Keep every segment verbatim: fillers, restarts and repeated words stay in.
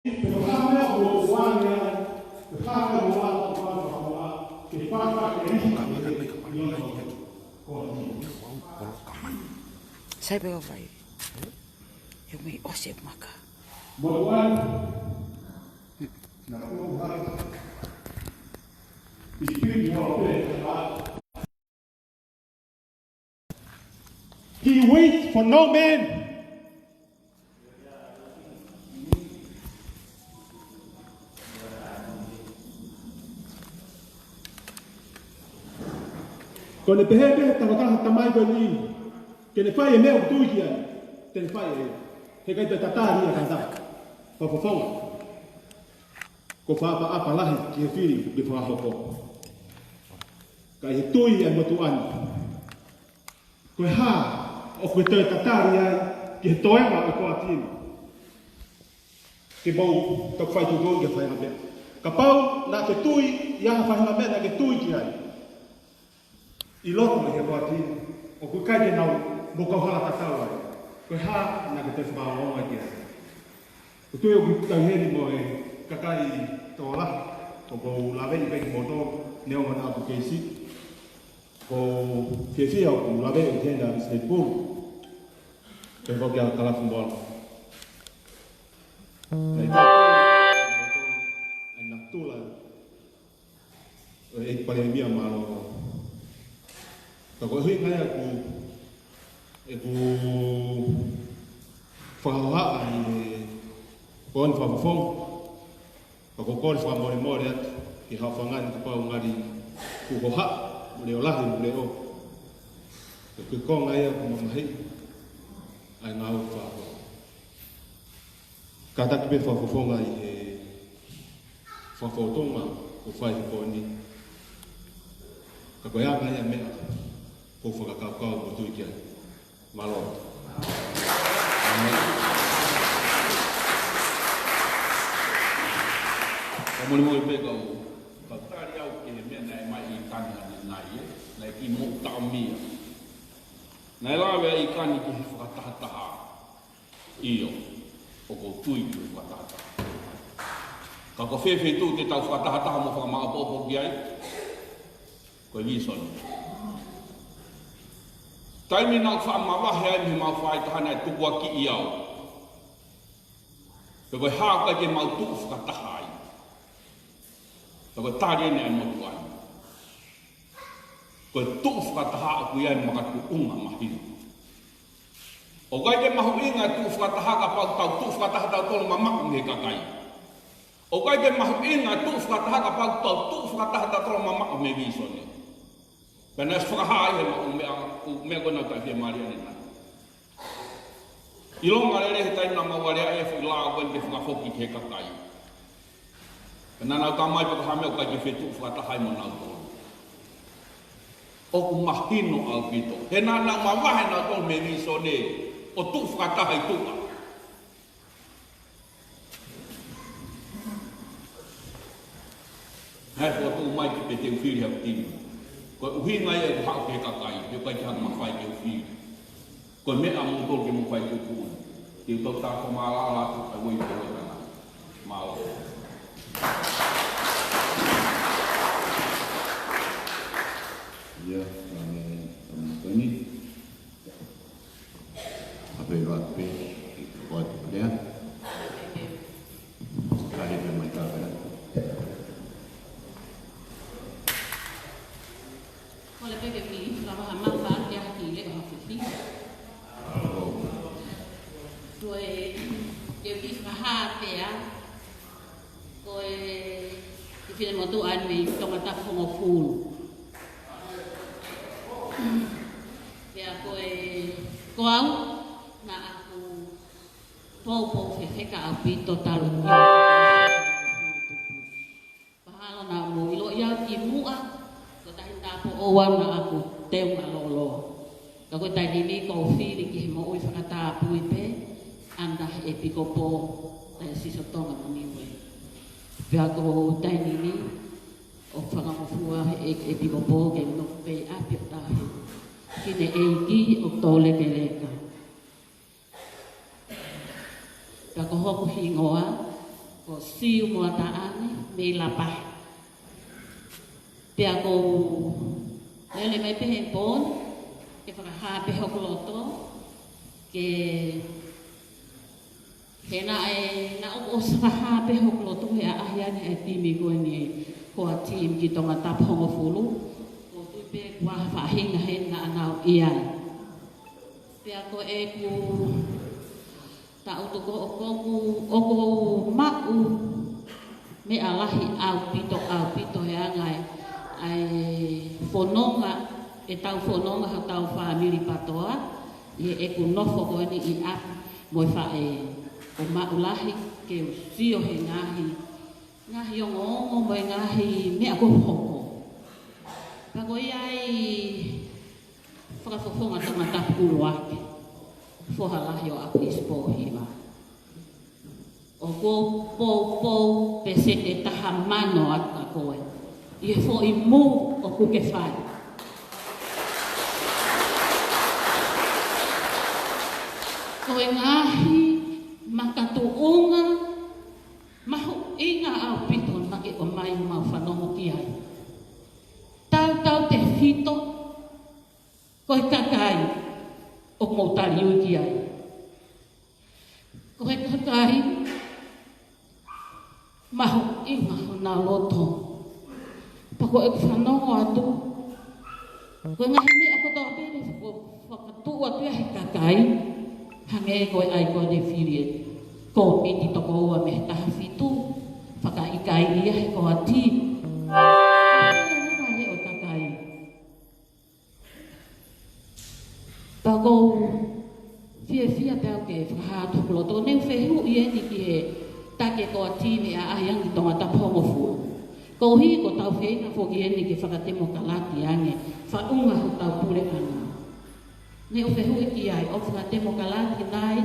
Pero hame o uani ai, hame o uani o uani o uani, ke paka ke isi ke isi. Sai pē ʻo fai. He ʻoku mei ʻosi e maka. Mo uani. Na uani. He waits for no man. Ko ʻene pehē pē he tangata ha tamai ko eni, ke ne fai e meʻa ʻoku tui ki ai, te ne fai ʻe ia. He ʻikai toe tatali ia ka ta. Fakafofonga. Ko e fakaʻapaʻapa lahi ki he fili ke fakahoko. Ka ʻi he tui ʻa e motuʻa ni. Ko e hā ʻoku ke toe tatali ai ki he toenga ʻo e poate ni. Ke mou toki fai tuʻutuʻuni ki he faʻahinga meʻa. Kapau naʻa ke tui ʻi ha faʻahinga meʻa naʻa ke tui ki ai. ʻI loto ʻi he poate ni, ʻoku ʻikai ke nau mo kau hala tatau ai. Ko e hā naʻa ke toe fakaongoongo ki ai. ʻOku ou tui ʻoku tau ʻi heni mo e kakai tokolahi, ʻoku ou laveʻi pē kimoutolu, neongo naʻa ʻoku kei siʻi. Ko e fiefia ʻoku laveʻi ʻi heni ʻa Mister Paul. Pea ko kia Kalafu Moala. Naʻe tau ʻa e natula ʻo e ʻEiki Palēmia, mālō. Ka ko e ʻuhinga ia ʻeku, ʻeku fakahohaʻa ʻi he pō ni, fakafofonga. Ka ko e kole fakamolemole atu ki he haʻofanga ni kapau ngali kuo hohaʻa mo leʻo lahi mo leʻo. Ko e konga ia ʻoku mamahiʻi ai ngāue fakafofonga. Kātaki pē fakafofonga ʻi he fakafofonga ʻoku fai he pō ni. Ka ko e anga ia e meʻa ʻoku ou fakakaukau mo tui ki ai. Mālō. Ka molemole pē kau, kau tali au ki he meʻa naʻe ʻomai ʻe Ikani ʻanenai, ē? Naʻe kiʻi moʻu taʻomia. Naʻe lave ʻa Ikani ki he fakatahataha. ʻIo, ʻoku ou tui ki he fakatahataha. Ka ko e feituʻu te tau fakatahataha mo fakamāʻopoʻopo ki ai, ko e vīsone. Taimi naʻa ku faʻa mavahe ai mei he mau faʻahitaha naʻe tukuakiʻi au. Pe ko e hā ʻoku ʻikai ke mau tuʻu fakataha ai. Pe ko e tali eni ʻa e motuʻa ni. Ko e tuʻu fakataha ʻoku ʻi ai e makatuʻunga mahino. ʻOku ʻikai ke mahuʻinga e tuʻu fakataha kapau tau tuʻu fakataha tautolu mamaʻo mei he kakai. ʻOku ʻikai ke mahuʻinga e tuʻu fakataha kapau tau tuʻu fakataha tautolu mamaʻo mei he vīsone. Pea naʻe fakahā ia he maʻu meʻa, ʻū meʻa ko ē naʻa tau fiemālie ʻanenai. ʻIlonga lelei he taimi naʻa mau aleaʻi e foʻi lao ko eni ke fakafoki ki he kakai. Pea naʻa nau talamai pe ko e hā e meʻa ʻoku ʻikai ke fetuʻu fakataha ai mo nautolu. ʻOku mahino ʻaupito. He naʻa nau mavahe nautolu mei he vīsone ʻo tuʻu fakataha ʻi tuʻa. Naʻe fokotuʻu mai ke pē te u fili haʻaku timi. Ko e ʻuhinga ia ʻeku haʻu ki he kakai, he ʻoku ʻikai ke u haʻu ʻo mafai ke u fili. Ko e meʻa ʻa moutolu ke mou fai tuʻutuʻuni. Te u toki tākoʻo mālala atu, ʻa e uei ko e kana. Mālō. Ia, ka me, ka me tani. Ape loa pē, ko atu lea. Ka he pē mai ka pē. Kole pē ke u kiʻi fakahā mai ha kiʻi leʻo hafifi. Ko e, ke u kiʻi fakahā pē ā, ko e, ʻi Finemotuʻa ni mei Tongatapu hongofulu. Pea ko e, ko au, naʻa ku poupou fefeka ʻaupito talu ki he Mahalo naʻa mou ʻiloʻi au kimuʻa, ko e taʻu ʻe taha po ʻo ua naʻa ku teunga lōloa. Ka ko e taimi ni ʻoku ou fili ki he moʻui fakatapui pē, ʻanda he ʻEpikopō, Taiosisi ʻo Tonga mo Niue. Pea ko e taimi ni, ʻoku fakangofua he ʻEpikopō ke nofo pē ʻi ʻapi ʻo taha e fineʻeiki ʻoku tōlekeleka. Pea ko hoku hingoa, Ko Siu Moataʻane mei Lapaha. Pea ʻoku ou lele mai pē he pō ni ke fakahā pē hoku loto ke he naʻe, naʻa ʻoku ou fakahā pē hoku loto he ʻaʻahi ange e timi ko eni, ko e timi ki Tongatapu hongofulu. ʻOku ou tui pē kuo faʻahinga he naʻa nau ʻi ai. Pea ko ʻeku taʻutu ko ʻoku, ʻoku ou maʻu meʻa lahi ʻaupito, ʻaupito he anga e, ʻa e fononga, ʻetau fononga hotau fāmili PATOA, ʻi heʻeku nofo ko eni ʻi ʻapi mo e faʻē, ʻoku maʻu lahi ke u sio he ngaahi, ngaahi ongoongo mo e ngaahi meʻa ʻoku hoko. Pea ko ia ai fakafofonga Tongatapu ʻUluaki, foha lahi ʻo ʻAkilisi Pōhiva. ʻOku ou poupou peseti ʻe taha mano atu kia koe ʻi he foʻi move ʻoku ke fai. Ko e ngaahi makatuʻunga mahuʻinga ʻaupito naʻe ʻomai ʻo mau fanongo ki ai. Tautautefito ko e kakai ʻoku mou taliui ki ai. Ko e kakai mahuʻinga honau loto. Pea ko ʻeku fanongo atu, ko e ngaahi meʻa kotoa pē naʻe faka-, fakatuʻu atu ia he kakai, hangē ko e ʻai ko eni e fili e kōmiti toko ua mei he taha fitu, fakaʻikaiʻi ia he ko e timi. Ko e ngaahi ʻo e kakai. Pea ʻoku ou fiefia pē au ke fakahā atu hoku loto. Ne u fehuʻi eni ki he taki ko e timi ʻaʻahi ange ki Tongatapu hongofulu. Koeʻuhi ko ʻetau feinga foki eni ke fakatemokalati ange faʻunga hotau puleʻanga. Ne u fehuʻi ki ai, ʻoku fakatemokalati nai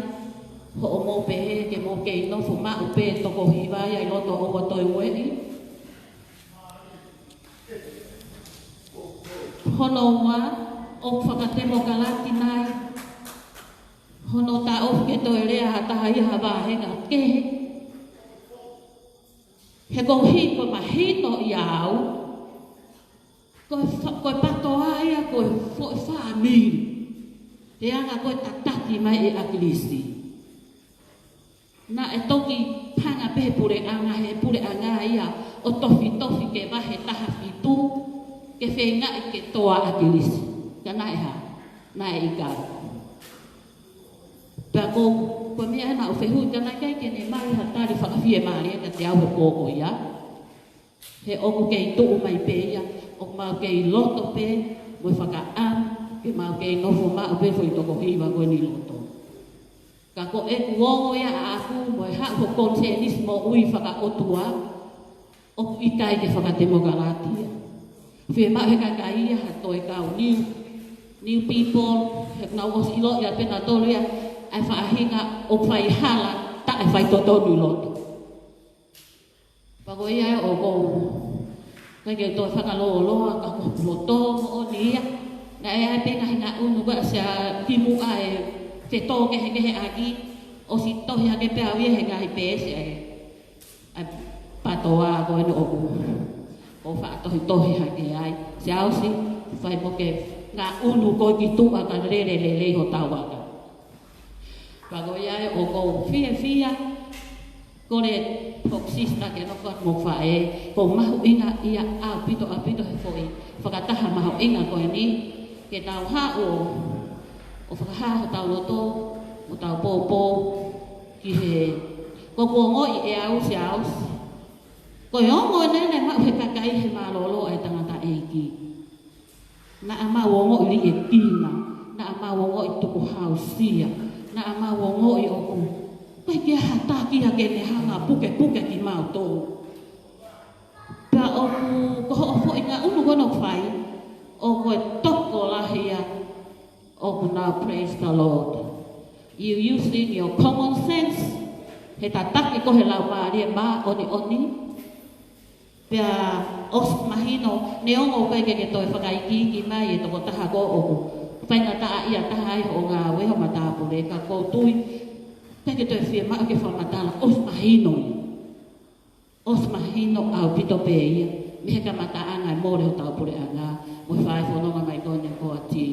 hoʻomou pehē ke mou kei nofo maʻu pē toko hiva ia ʻi loto ʻo ʻoua toe ueʻi? Hono ua, ʻoku fakatemokalati nai hono taʻofi ke toe lea ha taha ia ha vāhenga kehe? He koeʻuhi ko e mahino ʻia au, ko e fa-, ko e PATOA ia ko e foʻi fāmili. He anga ko e tataki mai ʻe ʻAkilisi. Naʻe toki paʻanga pē he puleʻanga, he puleʻanga ia ʻo tofitofi ke vahe taha fitu, ke feingaʻi ke toa ʻAkilisi. Ka naʻe hā, naʻe ʻikai. Pea ko, ko e meʻa naʻa ku fehuʻi ka naʻe ʻikai ke ne maʻu ha tali fakafiemālie kiate au he pō ko ia. He ʻoku kei tuʻu mai pē ia, ʻoku mau kei loto pē mo e fakaʻamu ke mau kei nofo maʻu pē foʻi toko hiva ko eni ʻi loto. Ka ko ʻeku ongo ia ʻaʻaku mo e haʻu ho konisēnisi moʻui fakaʻotua, ʻoku ʻikai ke fakatemokalati ia. Fiemaʻu he kakai ia ha toe kau new, new people, he nau ʻosi ʻiloʻi ʻa pē nautolu ia ʻa e faʻahinga ʻoku fai hala taʻe fai totonu ʻi loto. Pea ko ia ʻoku ou, ʻikai ke toe fakalōloa, ka ko hoku loto moʻoni ia. Naʻe ʻi ai pē ngaahi ngaʻunu ko ē ʻa Siaosi kimuʻa ʻe fetōkehekeheʻaki, ʻosi tohi hake pē au ia he ngaahi peesi ʻa e, ʻa e PATOA ko eni ʻoku ou faʻa tohitohi hake ai. Siaosi, fai mo ke ngaʻunu koe ki tuʻa ka lele lelei hotau aka. Pea ko ia ʻoku ou fiefia, kole hoku sisitā ke nofo atu mo e faʻē, ʻoku mahuʻinga ia ʻaupito, ʻaupito he foʻi fakataha mahuʻinga ko eni, ke tau haʻu ʻo, ʻo fakahā hotau loto, hotau poupou, ki he, ko ʻeku ongoʻi ʻe au Siaosi. Ko e ongo eni naʻe maʻu he kakai he mālōlō ʻa e tangataʻeiki. Naʻa mau ongoʻi liʻekina, naʻa mau ongoʻi tukuhausia, naʻa mau ongoʻi ʻoku ʻikai ke ʻi ai ha taki ia ke ne hanga pukepuke kimautolu. Pea ʻoku, ko hoʻo foʻi ngaʻunu ko ē ʻoku fai, ʻoku tokolahi ia ʻoku nau praise the Lord. You using your common sense, he tataki ko ē he Laumālie Māʻoniʻoni. Pea ʻosi mahino, neongo ʻoku ʻikai ke ke toe fakaikiiki mai e tokotaha ko ē ʻoku faingataʻaʻia taha ai hoʻo ngāue ho matāpule, ka ʻoku ou tui, ʻikai ke toe fiemaʻu ke fakamatala, ʻosi mahino ia. ʻOsi mahino ʻaupito pē ia mei he kamataʻanga e mole hotau puleʻanga mo e fai fononga mai ko eni ko ati.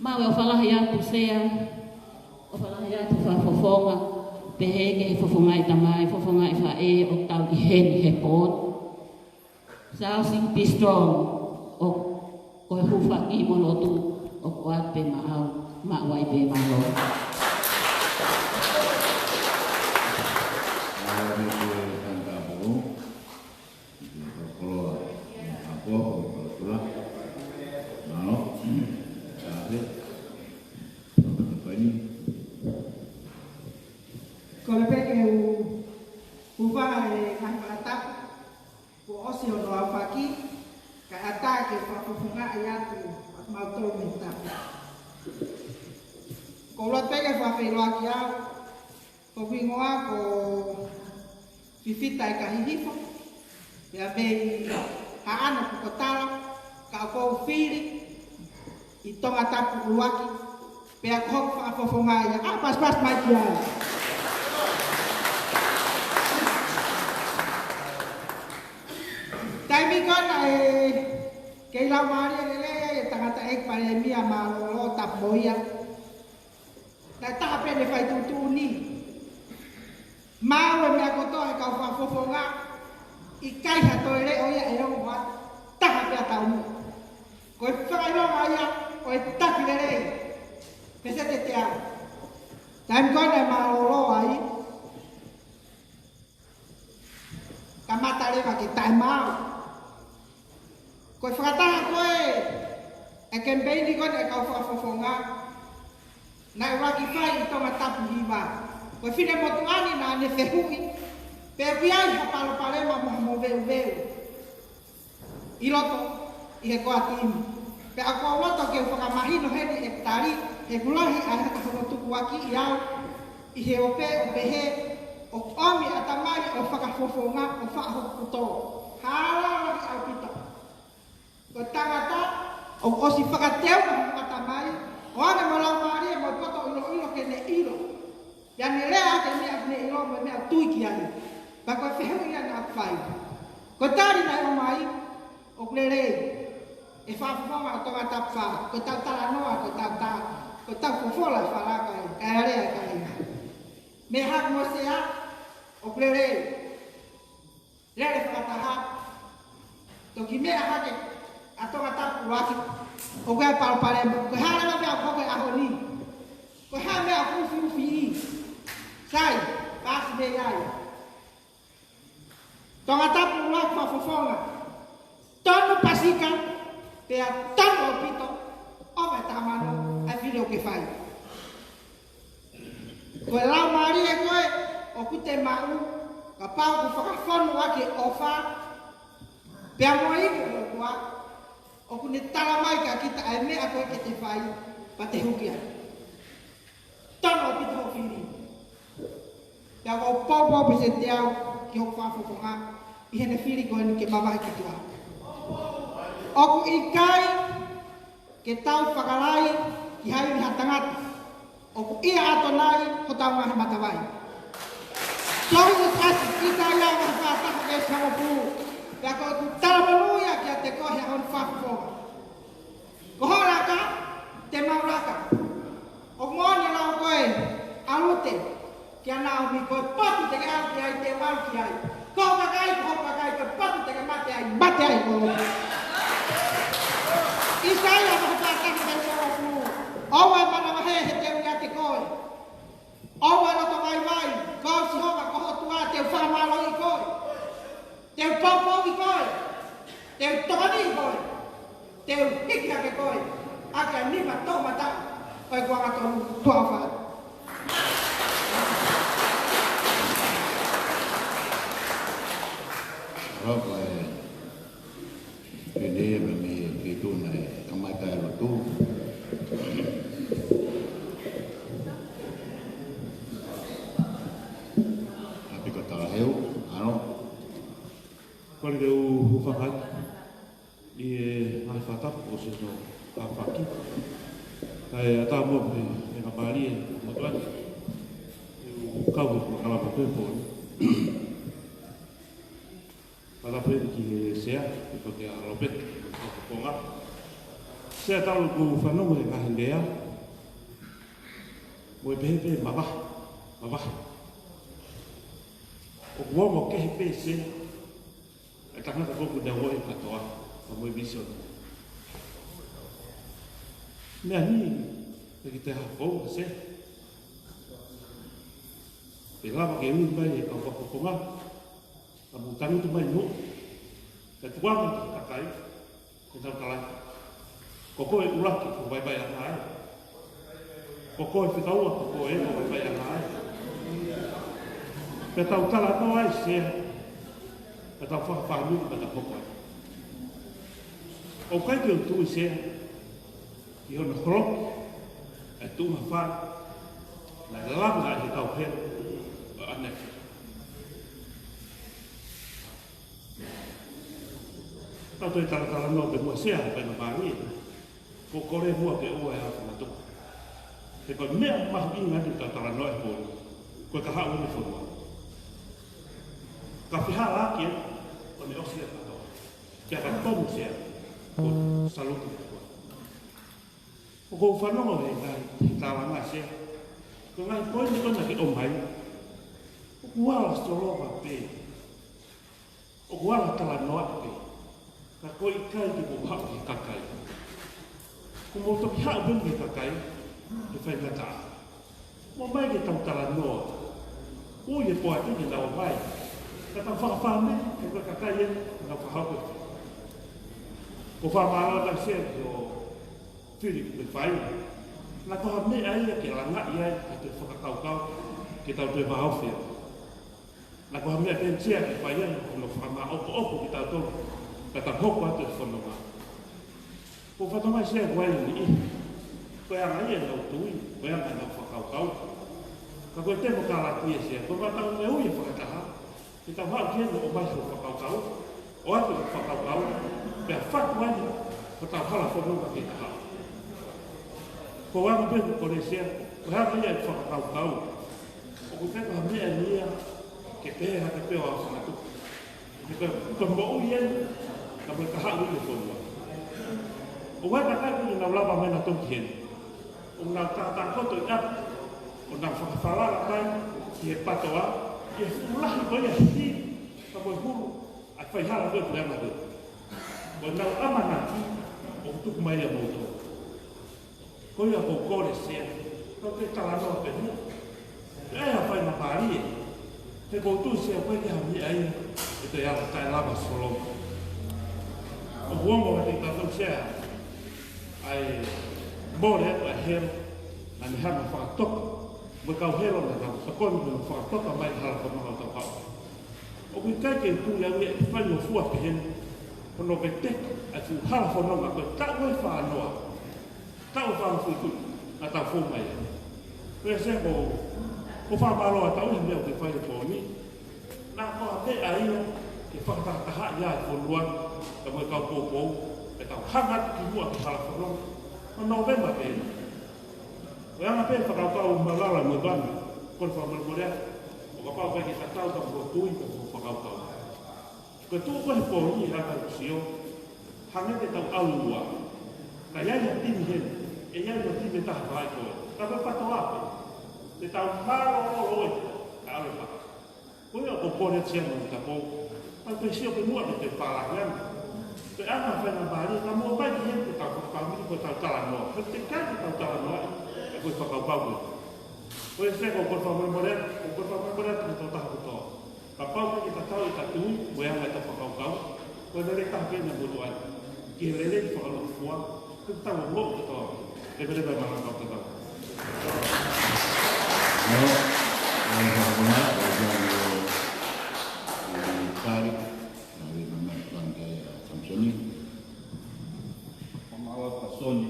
Mau ʻofa lahi atu Sea, ʻofa lahi atu Fakafofonga, pehē ki he fofongaʻi tamai, fofongaʻi faʻē ʻoku tau ʻi heni he pō ni. Siaosi, be strong. ʻO ko e hūfaki mo e lotu ʻoku ʻoatu pē maʻau, maʻu ai pē mālō. Kole pē ke u hūfanga he ngaahi fakatapu kuo ʻosi hono aofaki, kae ʻatā ke fakafofongaʻi atu ʻa kimautolu mei he tapu. Ko e lotu pē ke fakafeʻiloaki au, ko hoku hingoa ko Fifita ʻEkahihifo, pea mei Haʻano Pukotala, ka ʻoku ou fili ʻi Tongatapu ʻUluaki, pea ko hoku fakafofonga ia. ʻĀ, pasipasi mai ki ai. Taimi ko ena ʻe kei laumālie lelei ai e tangataʻeiki Palēmia mālōlō, tapu mo ia. Naʻe taha pē ʻene fai tuʻutuʻuni. Maʻu e meʻa kotoa ʻe he kau fakafofonga, ʻikai ha toe leʻo ia ʻe ongo atu, taha pē ʻa taumuʻa. Ko e fakaʻilonga ia ʻo e taki lelei. Peseti ʻe teau. Taimi ko ena ʻe mālōlō ai, kamata leva ke taʻemaau. Ko e fakataha ko ē e kemipeini ko ē ʻa e kau fakafofonga, naʻe ʻuluaki fai ʻi Tongatapu Hiva. Ko e finemotuʻa ni naʻa ne fehuʻi pe ʻoku ʻi ai ha palopalema mo ha moveuveu ʻi loto ʻi he core team. Pea ʻoku ou loto ke u fakamahino heni e tali, he ʻoku lahi ʻa e hata hono tukuakiʻi ʻi au ʻi he ope ʻo pehē ʻoku ʻomi ʻatamai ʻo fakafofonga ʻo faʻa hoku putō. Hala lahi ʻaupito. Ko e tangata ʻoku ʻosi fakateu mo hono ʻatamai, ʻo ʻoange mo e laumālie mo e poto ʻiloʻilo ke ne ʻilo. Pea ne lea ʻaki e meʻa ʻoku ne ʻilo mo e meʻa ʻoku tui ki ai. Pea ko e fehuʻi ia naʻa ku fai. Ko e tali naʻe ʻomai, ʻoku lelei. ʻE fakafofonga ʻo Tongatapu Fā, ko ʻetau talanoa, ko ʻetau tā, ko ʻetau fofola e falaka ē, kae alea e kāinga. Meʻa hake mo Sea, ʻoku lelei. Lele fakataha, toki meʻa hake ʻa Tongatapu ʻUluaki, ʻoku ʻi ai e palopalema, ko e hā leva e meʻa ʻoku hoko he ʻaho ni? Ko e hā e meʻa ʻoku ufiufi? Sai, pasi mei ai. Tongatapu ʻUluaki fakafofonga. Tonu pasika, pea tonu ʻaupito, ʻofa ʻe taha mano ʻa e fili ʻoku ke fai. Ko e laumālie ko ē ʻoku te maʻu, kapau ʻoku fakafonu ʻaki e ʻofa, pea mo e ivi ʻo e ʻOtua, ʻoku ne tala mai kia kita ʻa e meʻa ko ē ke te fai, pea te huki ai. Tonu ʻaupito hoʻo fili. Pea ʻoku ou poupou pē Sea ʻi hoku fakafofonga ʻi heʻene fili ko eni ke mavahe ki tuʻa. ʻOku ʻikai ke tau fakalai ki ha ivi ha tangata. ʻOku ʻia ʻAtonai hotau ngaahi matavai. Tohi ʻa e ʻAsi, ʻIsaia vahe fā taha veesi hongofulu. Pea ko ʻeku talamonū ia kiate koe he ʻaho ni fakafofonga. Ko hoʻo laka, te mau laka. ʻOku moʻoni e lau ko ē ʻa Lute kia Naomi, ko e potu te ke ʻalu ki ai, te u ʻalu ki ai. Ko hoʻo kakai, ko hoku kakai, ko e potu te ke mate ai, mate ai koe. ʻIsaia vahe fā taha veesi hongofulu. ʻOua ʻe manavahē he te u ʻiate koe. ʻOua ʻe loto vaivai, ko au Sihova ko ho ʻOtua, te u fakamālohiʻi koe. Te u poupouʻi koe. Te u tokoniʻi koe. Te u hiki hake koe ʻaki ʻa e nima toʻomataʻu ʻo ʻeku angatonu. Tuʻa ʻofa atu. Rava e. Pene ia mei he feituʻu naʻe kamata e lotu. ʻApiko Talaheu, ʻAlo. Kole ke u hūfanga atu ʻi he ngaahi fakatapu kuo ʻosi hono aofaki. Kae ʻatā muʻa pē ʻe he ngaahi mālie ʻo e motuʻa ni ke u kau he polokalama ko ē he pō ni. Ala pē ki he sea, ʻi ko te a Lopeti, ko te konga. Sea, talu ʻeku fanongo he ngaahi lea, mo e pehē pē mavahe, mavahe. ʻOku ongo kehe pē sea, ʻa e tangata ko ē ʻoku ne ʻosi kātoa, ka mo e visone. Meʻa ni, ʻe ki te hafou, sea. ʻE lava ke ui mai e kau fakafofonga, ka mou tangutu mai mo. Ka tuanga ki he kakai, ke tau tala. Ko koe ʻuluaki, ko e vaivaiʻanga ē. Ko koe fika ua, ko koe ʻe, ko e vaivaiʻanga ē. Pea tau talanoa ai sea, pea tau fakafāmili, pea tau hoko ai. ʻOku ʻikai ke u tui sea, ʻi hono holoki ʻa e tuʻunga fā, naʻe langa ai he kau helo ʻo ʻanefē. Tau toe talatalanoa pē muʻa sea, pea na mālie. Ko e kole muʻa ke ʻoua ʻe ʻalu fakatupu. He ko e meʻa mahuʻinga ʻeni ʻoku tau talanoa he pō ni, ko e kahaʻu ʻo e fonua. Ka fehālaaki ē, ʻo ne ʻosi ʻa e kātoa. Pea ka tonu sea, ko e saluti ʻa e fonua. ʻOku ou fanongo he ngaahi, he tālanga sea. Ko e ngaahi poini ko ena ke ʻomai, ʻoku ala solova pē. ʻOku ala talanoa pē. Ka ko e ʻikai ke mou haʻu ki he kakai. Ko mou toki haʻu pē ki he kakai, he faingataʻa. Mou ō mai ke tau talanoa. Ui e poate ke nau ō mai. Ka tau fakafāmili, he ko e kakai ē, nau fakahoko. Ko e fakamālō atu sea ki he fili kuo fai. Naʻa ko ha meʻa ia ke langaʻi ai, ke toe fakakaukau, ke tau toe vāofi. Naʻa ko ha meʻa pē eni sea ke fai ai, ko hono fakamāʻopoʻopo kitautolu, ka tau hoko atu e fononga. Ko e fatongia sea ko eni, ko e anga ia ʻenau tui, ko e anga ʻenau fakakaukau. Ka ko e temo kālati ē sea, ko e ʻoua te tau ui e fakataha, ke tau haʻu ki heni ʻo ʻomai hoʻo fakakaukau, ʻoatu e fakakaukau, pea fatu ai hotau hala fononga ke taha. Ko e anga pē ʻeku kole sea, ko e anga ia e fakakaukau. ʻOku ʻikai ko ha meʻa eni ia ke pehē hake pē ʻo aʻu fakatupu. He ko e, ko e moʻui eni, ka mo e kahaʻu ʻo e fonua. ʻOku ʻi ai e kakai ʻoku nau lava mai nautolu ki heni, ʻo nau tātākoto ʻi ʻapi, ʻo nau fakafalala mai ki he PTOA, ki he fuʻu lahi ko ia hili, ka mo e hulu, ʻa e faihala ko ē ʻoku ʻi ai mautolu. ʻO nau ʻamanaki ʻoku tuku mai ʻa moutolu. Ko ia ʻoku ou kole sea, tau toe talanoa pē muʻa. ʻE ʻai ha faingamālie, he ʻoku ou tui sea ʻoku ʻikai ha meʻa ia ʻe toe ala taʻelava solova. ʻOku ongo kiate kitautolu sea, ʻa e mole atu ʻa e helo, naʻa ne hanga ʻo fakatoka, mo e kau helo naʻa nau tokoni mo fakatoka mai hala fononga ʻo tau haʻu. ʻOku ʻikai ke u tui au ia ʻe faingofua pehē ni, hono veteki ʻa e fuʻu hala fononga ko e taʻu ʻe fāngofulu. Taʻu ʻe fāngofulu naʻa tau fou mai ai. Ko ia sea ko, ʻoku ou fakamālō atu au he meʻa ʻoku ke fai he pō ni. Naʻa ko ha meʻa ia ke fakatahatahaʻi ai e fonua, ka mo e kau poupou, ke tau hanga atu ki muʻa ki hala fononga. Ko Nōvema pē eni. Ko e anga pē fakakaukau mālala mo e vanu, ko e fakamolemole atu, ʻo kapau ʻoku ʻikai ke tatau ʻetau tui, ʻetau fakakaukau. Ko e tuʻu ko ē he pō ni ʻa e kau sio, hangē te tau ʻalu ua. Ka ʻi ai ha timi heni, ʻe ʻi ai ha timi ʻe taha fai ko ē. Ka ko e PTOA pē. Te tau mālōlō ʻo ʻalu ʻo paka. Ko ia ʻoku ou kole atu sea mo e tapou. Tau toe sio pē muʻa ke toe pālangi ange. Ko e anga e faingamālie, ka mou ō mai ki heni ke tau fakafāmili, ko ʻetau talanoa. He ʻikai ke tau talanoa, ʻe ko e fakakaukau ko ē. Ko ia sea ʻoku ou fakamolemole, ʻoku ou fakamolemole atu ki he tokotaha kotoa. Kapau ʻoku ʻikai ke tatau ʻetau tui, mo e anga ʻetau fakakaukau, ko e lelei taha pē ʻeni ʻa e motuʻa ni. Ki he lelei fakalūkufua, ke tau moʻui kotoa. Leveleva e malanga ʻo tatau. No, e fakamana, e fakamana, e tari, e fakamana, e Samisoni. Fakamālō Samisoni,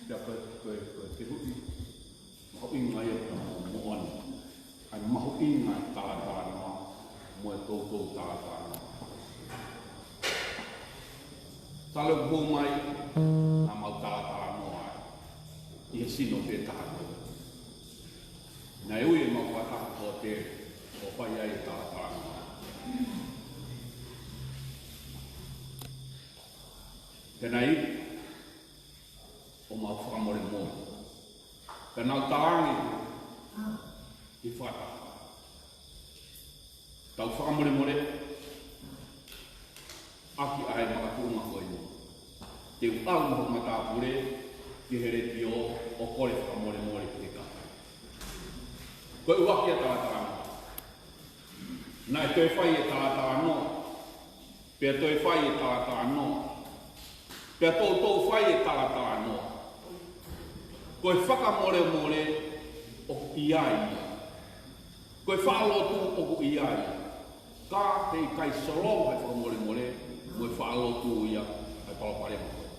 ia ko e, ko e, ko e fehuʻi mahuʻinga ia ʻa e moʻoni. ʻA e mahuʻinga e talatalanoa, mo e toutou talatalanoa. Talu ʻeku hū mai, naʻa mau talatalanoa ai, ʻi he sino pē taha ko ē. Naʻe ui ʻemau fakataha hōtele, ʻo fai ai e talatalanoa. Pea naʻe ʻi ai ʻo mau fakamolemole. Pea nau talaange ki he fakataha, tau fakamolemole ʻaki ʻa e makatuʻunga ko eni. Te u ʻalu mo hoku matāpule ki he letiō ʻo kole fakamolemole ki he kakai. Ko e ʻuluaki ʻa e talatalanoa. Naʻe toe fai e talatalanoa. Pea toe fai e talatalanoa. Pea toutou fai e talatalanoa. Ko e fakamolemole ʻoku ʻi ai ia. Ko e faʻa lotu ʻoku ʻi ai ia. Ka heʻikai solova e fakamolemole mo e faʻa lotu ia ʻa e palopalema ko ē.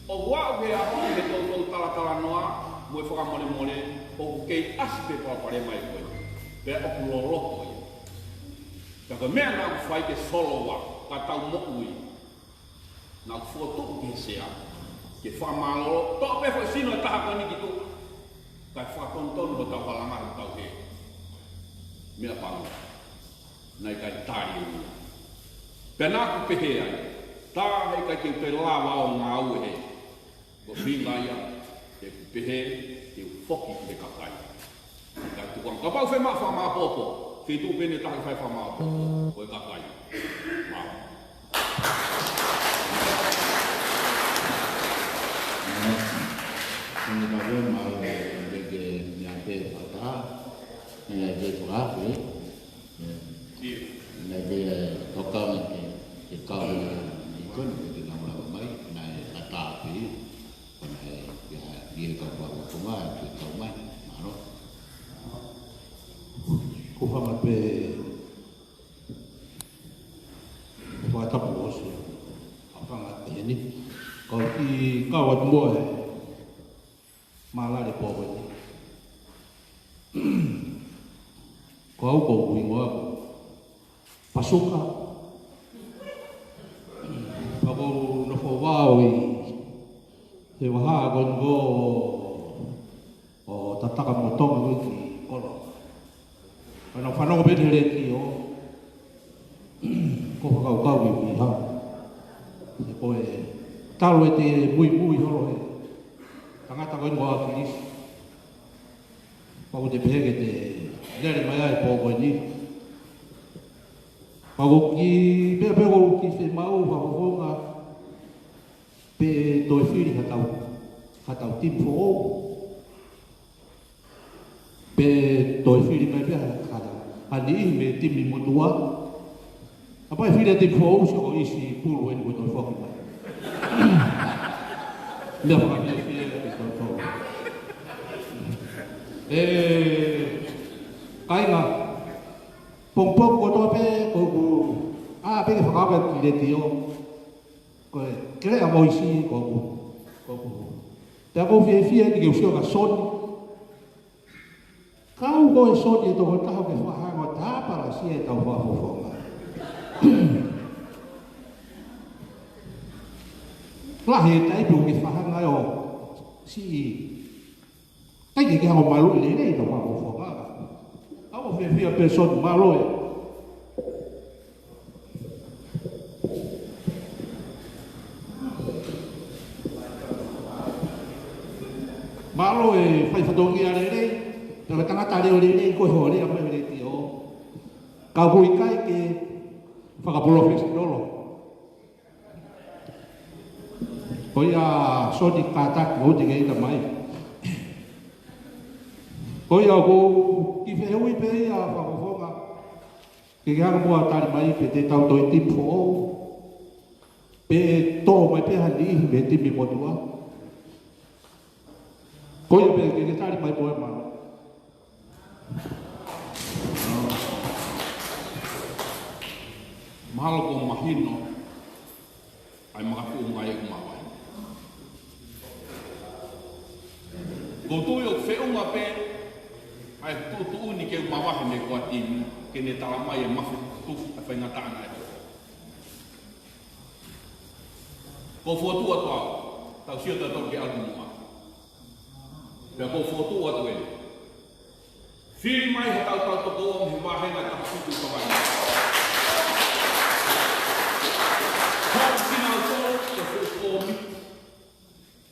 ʻOku aʻu ki he ʻaho ni he toutou talatalanoa mo e fakamolemole ʻoku kei ʻasi pē palopalema ia ko ē. Pea ʻoku loloto ia. Pea ko e meʻa naʻa ku fai ke solova ka tau moʻui. Naʻa ku fokotuʻu ki he sea ke fakamālōlō, toʻo pē foʻi sino ʻe taha ko eni ki tuʻa. Kae fakatonutonu hotau halanga hotau hē. Meʻapango. Naʻe ʻikai tali ia. Pea naʻa ku pehē ai, tā heʻikai ke u toe lava ʻo ngāue hē. Ko e ʻuhinga ia, te u pehē, te u foki ki he kakai. Kae tuku ange, kapau ʻe fai mai ha fakamāʻopoʻopo, feituʻu pē ʻe taha ke fai fakamāʻopoʻopo, ko e kakai. Mālō. Mālō. Ko e kakai, mālō, ʻe ke mea pē fakataha, ʻe ke fakaafe, ē? Naʻe pē, ē, tokanga ke, ke kau ʻi he ikoni, ke ke lava mai, naʻe ʻatā pē, ko naʻe, ia, ia ka ua ua tonga, ke kau mai, mālō. Ko fanga pē, ko e tapu ʻosi, ʻa fanga pē ni, kau ki, kau atu mo e, Mālale pō ko eni. Ko au ko hoku hingoa ko Pasuka. Pea ʻoku ou nofo vao ʻi he vahaʻa ko eni ko ʻo Tatakamotonga ko ē ki Koloa. Pea naʻa ku fanongo pē ki he letiō, ko e fakakaukau ki he piha. He ko e talu ʻete muimui holo he tangata ko eni ko ʻAkilisi. Pea ʻoku te pehē ke te lele mai ai pō ko eni. Pea ʻoku ou kiʻi, pea, pea ʻoku ou kiʻi fiemaʻu fakafofonga pe toe fili ha tau, ha tau timi foʻou. Pe toe fili mai pē ha, ha, ha niʻihi mei he timi motuʻa. Kapau ʻe fili ha timi foʻou, sio ko e ʻīsi pulu eni ko e toe foki mai. Meʻa fakafiefia ke tau tau. Ē, kāinga, pongipongi kotoa pē, ko ʻeku, ʻā pē ke fakaʻaonga ki he letiō. Ko e keleʻa mo e ʻīsi, ko ʻeku, ko ʻeku. Pea ʻoku ou fiefia eni ke u sio kia Soni. Kau ko ē Soni ʻe toko taha ke fakahanga ʻo tāpalasia ʻetau fakafofonga. Lahi e taimi ʻoku ke fakahanga ʻo siʻi. ʻIkai ke ke hanga ʻo maluʻi lelei ʻetau fakafofonga. ʻOku ou fiefia pē Soni, mālō ē. Mālō e fai fatongia lelei, pea ko e tangata leʻo lelei, ko e hō lea mai letiō. Ka ʻoku ʻikai ke fakapalofesinolo. Ko ia Soni kātaki, ʻoua te ke ʻita mai. Ko ia ʻoku ou kiʻi fehuʻi pē ia fakafofonga. Ke ke hanga muʻa ʻo tali mai pe te tau toe timi foʻou. Pe tō mai pē ha niʻihi mei he timi motuʻa. Ko ia pē ke ke tali mai mo e mālō. Mahalo kuo mahino ʻa e makatuʻunga ʻeku mavahe. Ko u tui ʻoku feʻunga pē ʻa e tuʻutuʻuni ke u mavahe mei he ʻū timi ke ne tala mai e mafu tufu ʻa e faingataʻa naʻe hoko. Ko u fokotuʻu atu au, tau sio tautolu ki he ʻalu muʻa. Pea ko u fokotuʻu atu eni. Fili mai ha tautau toko ua mei he vāhenga taha fitu ʻi Tonga ni. Hoko kinautolu ko e fuʻu kōmiti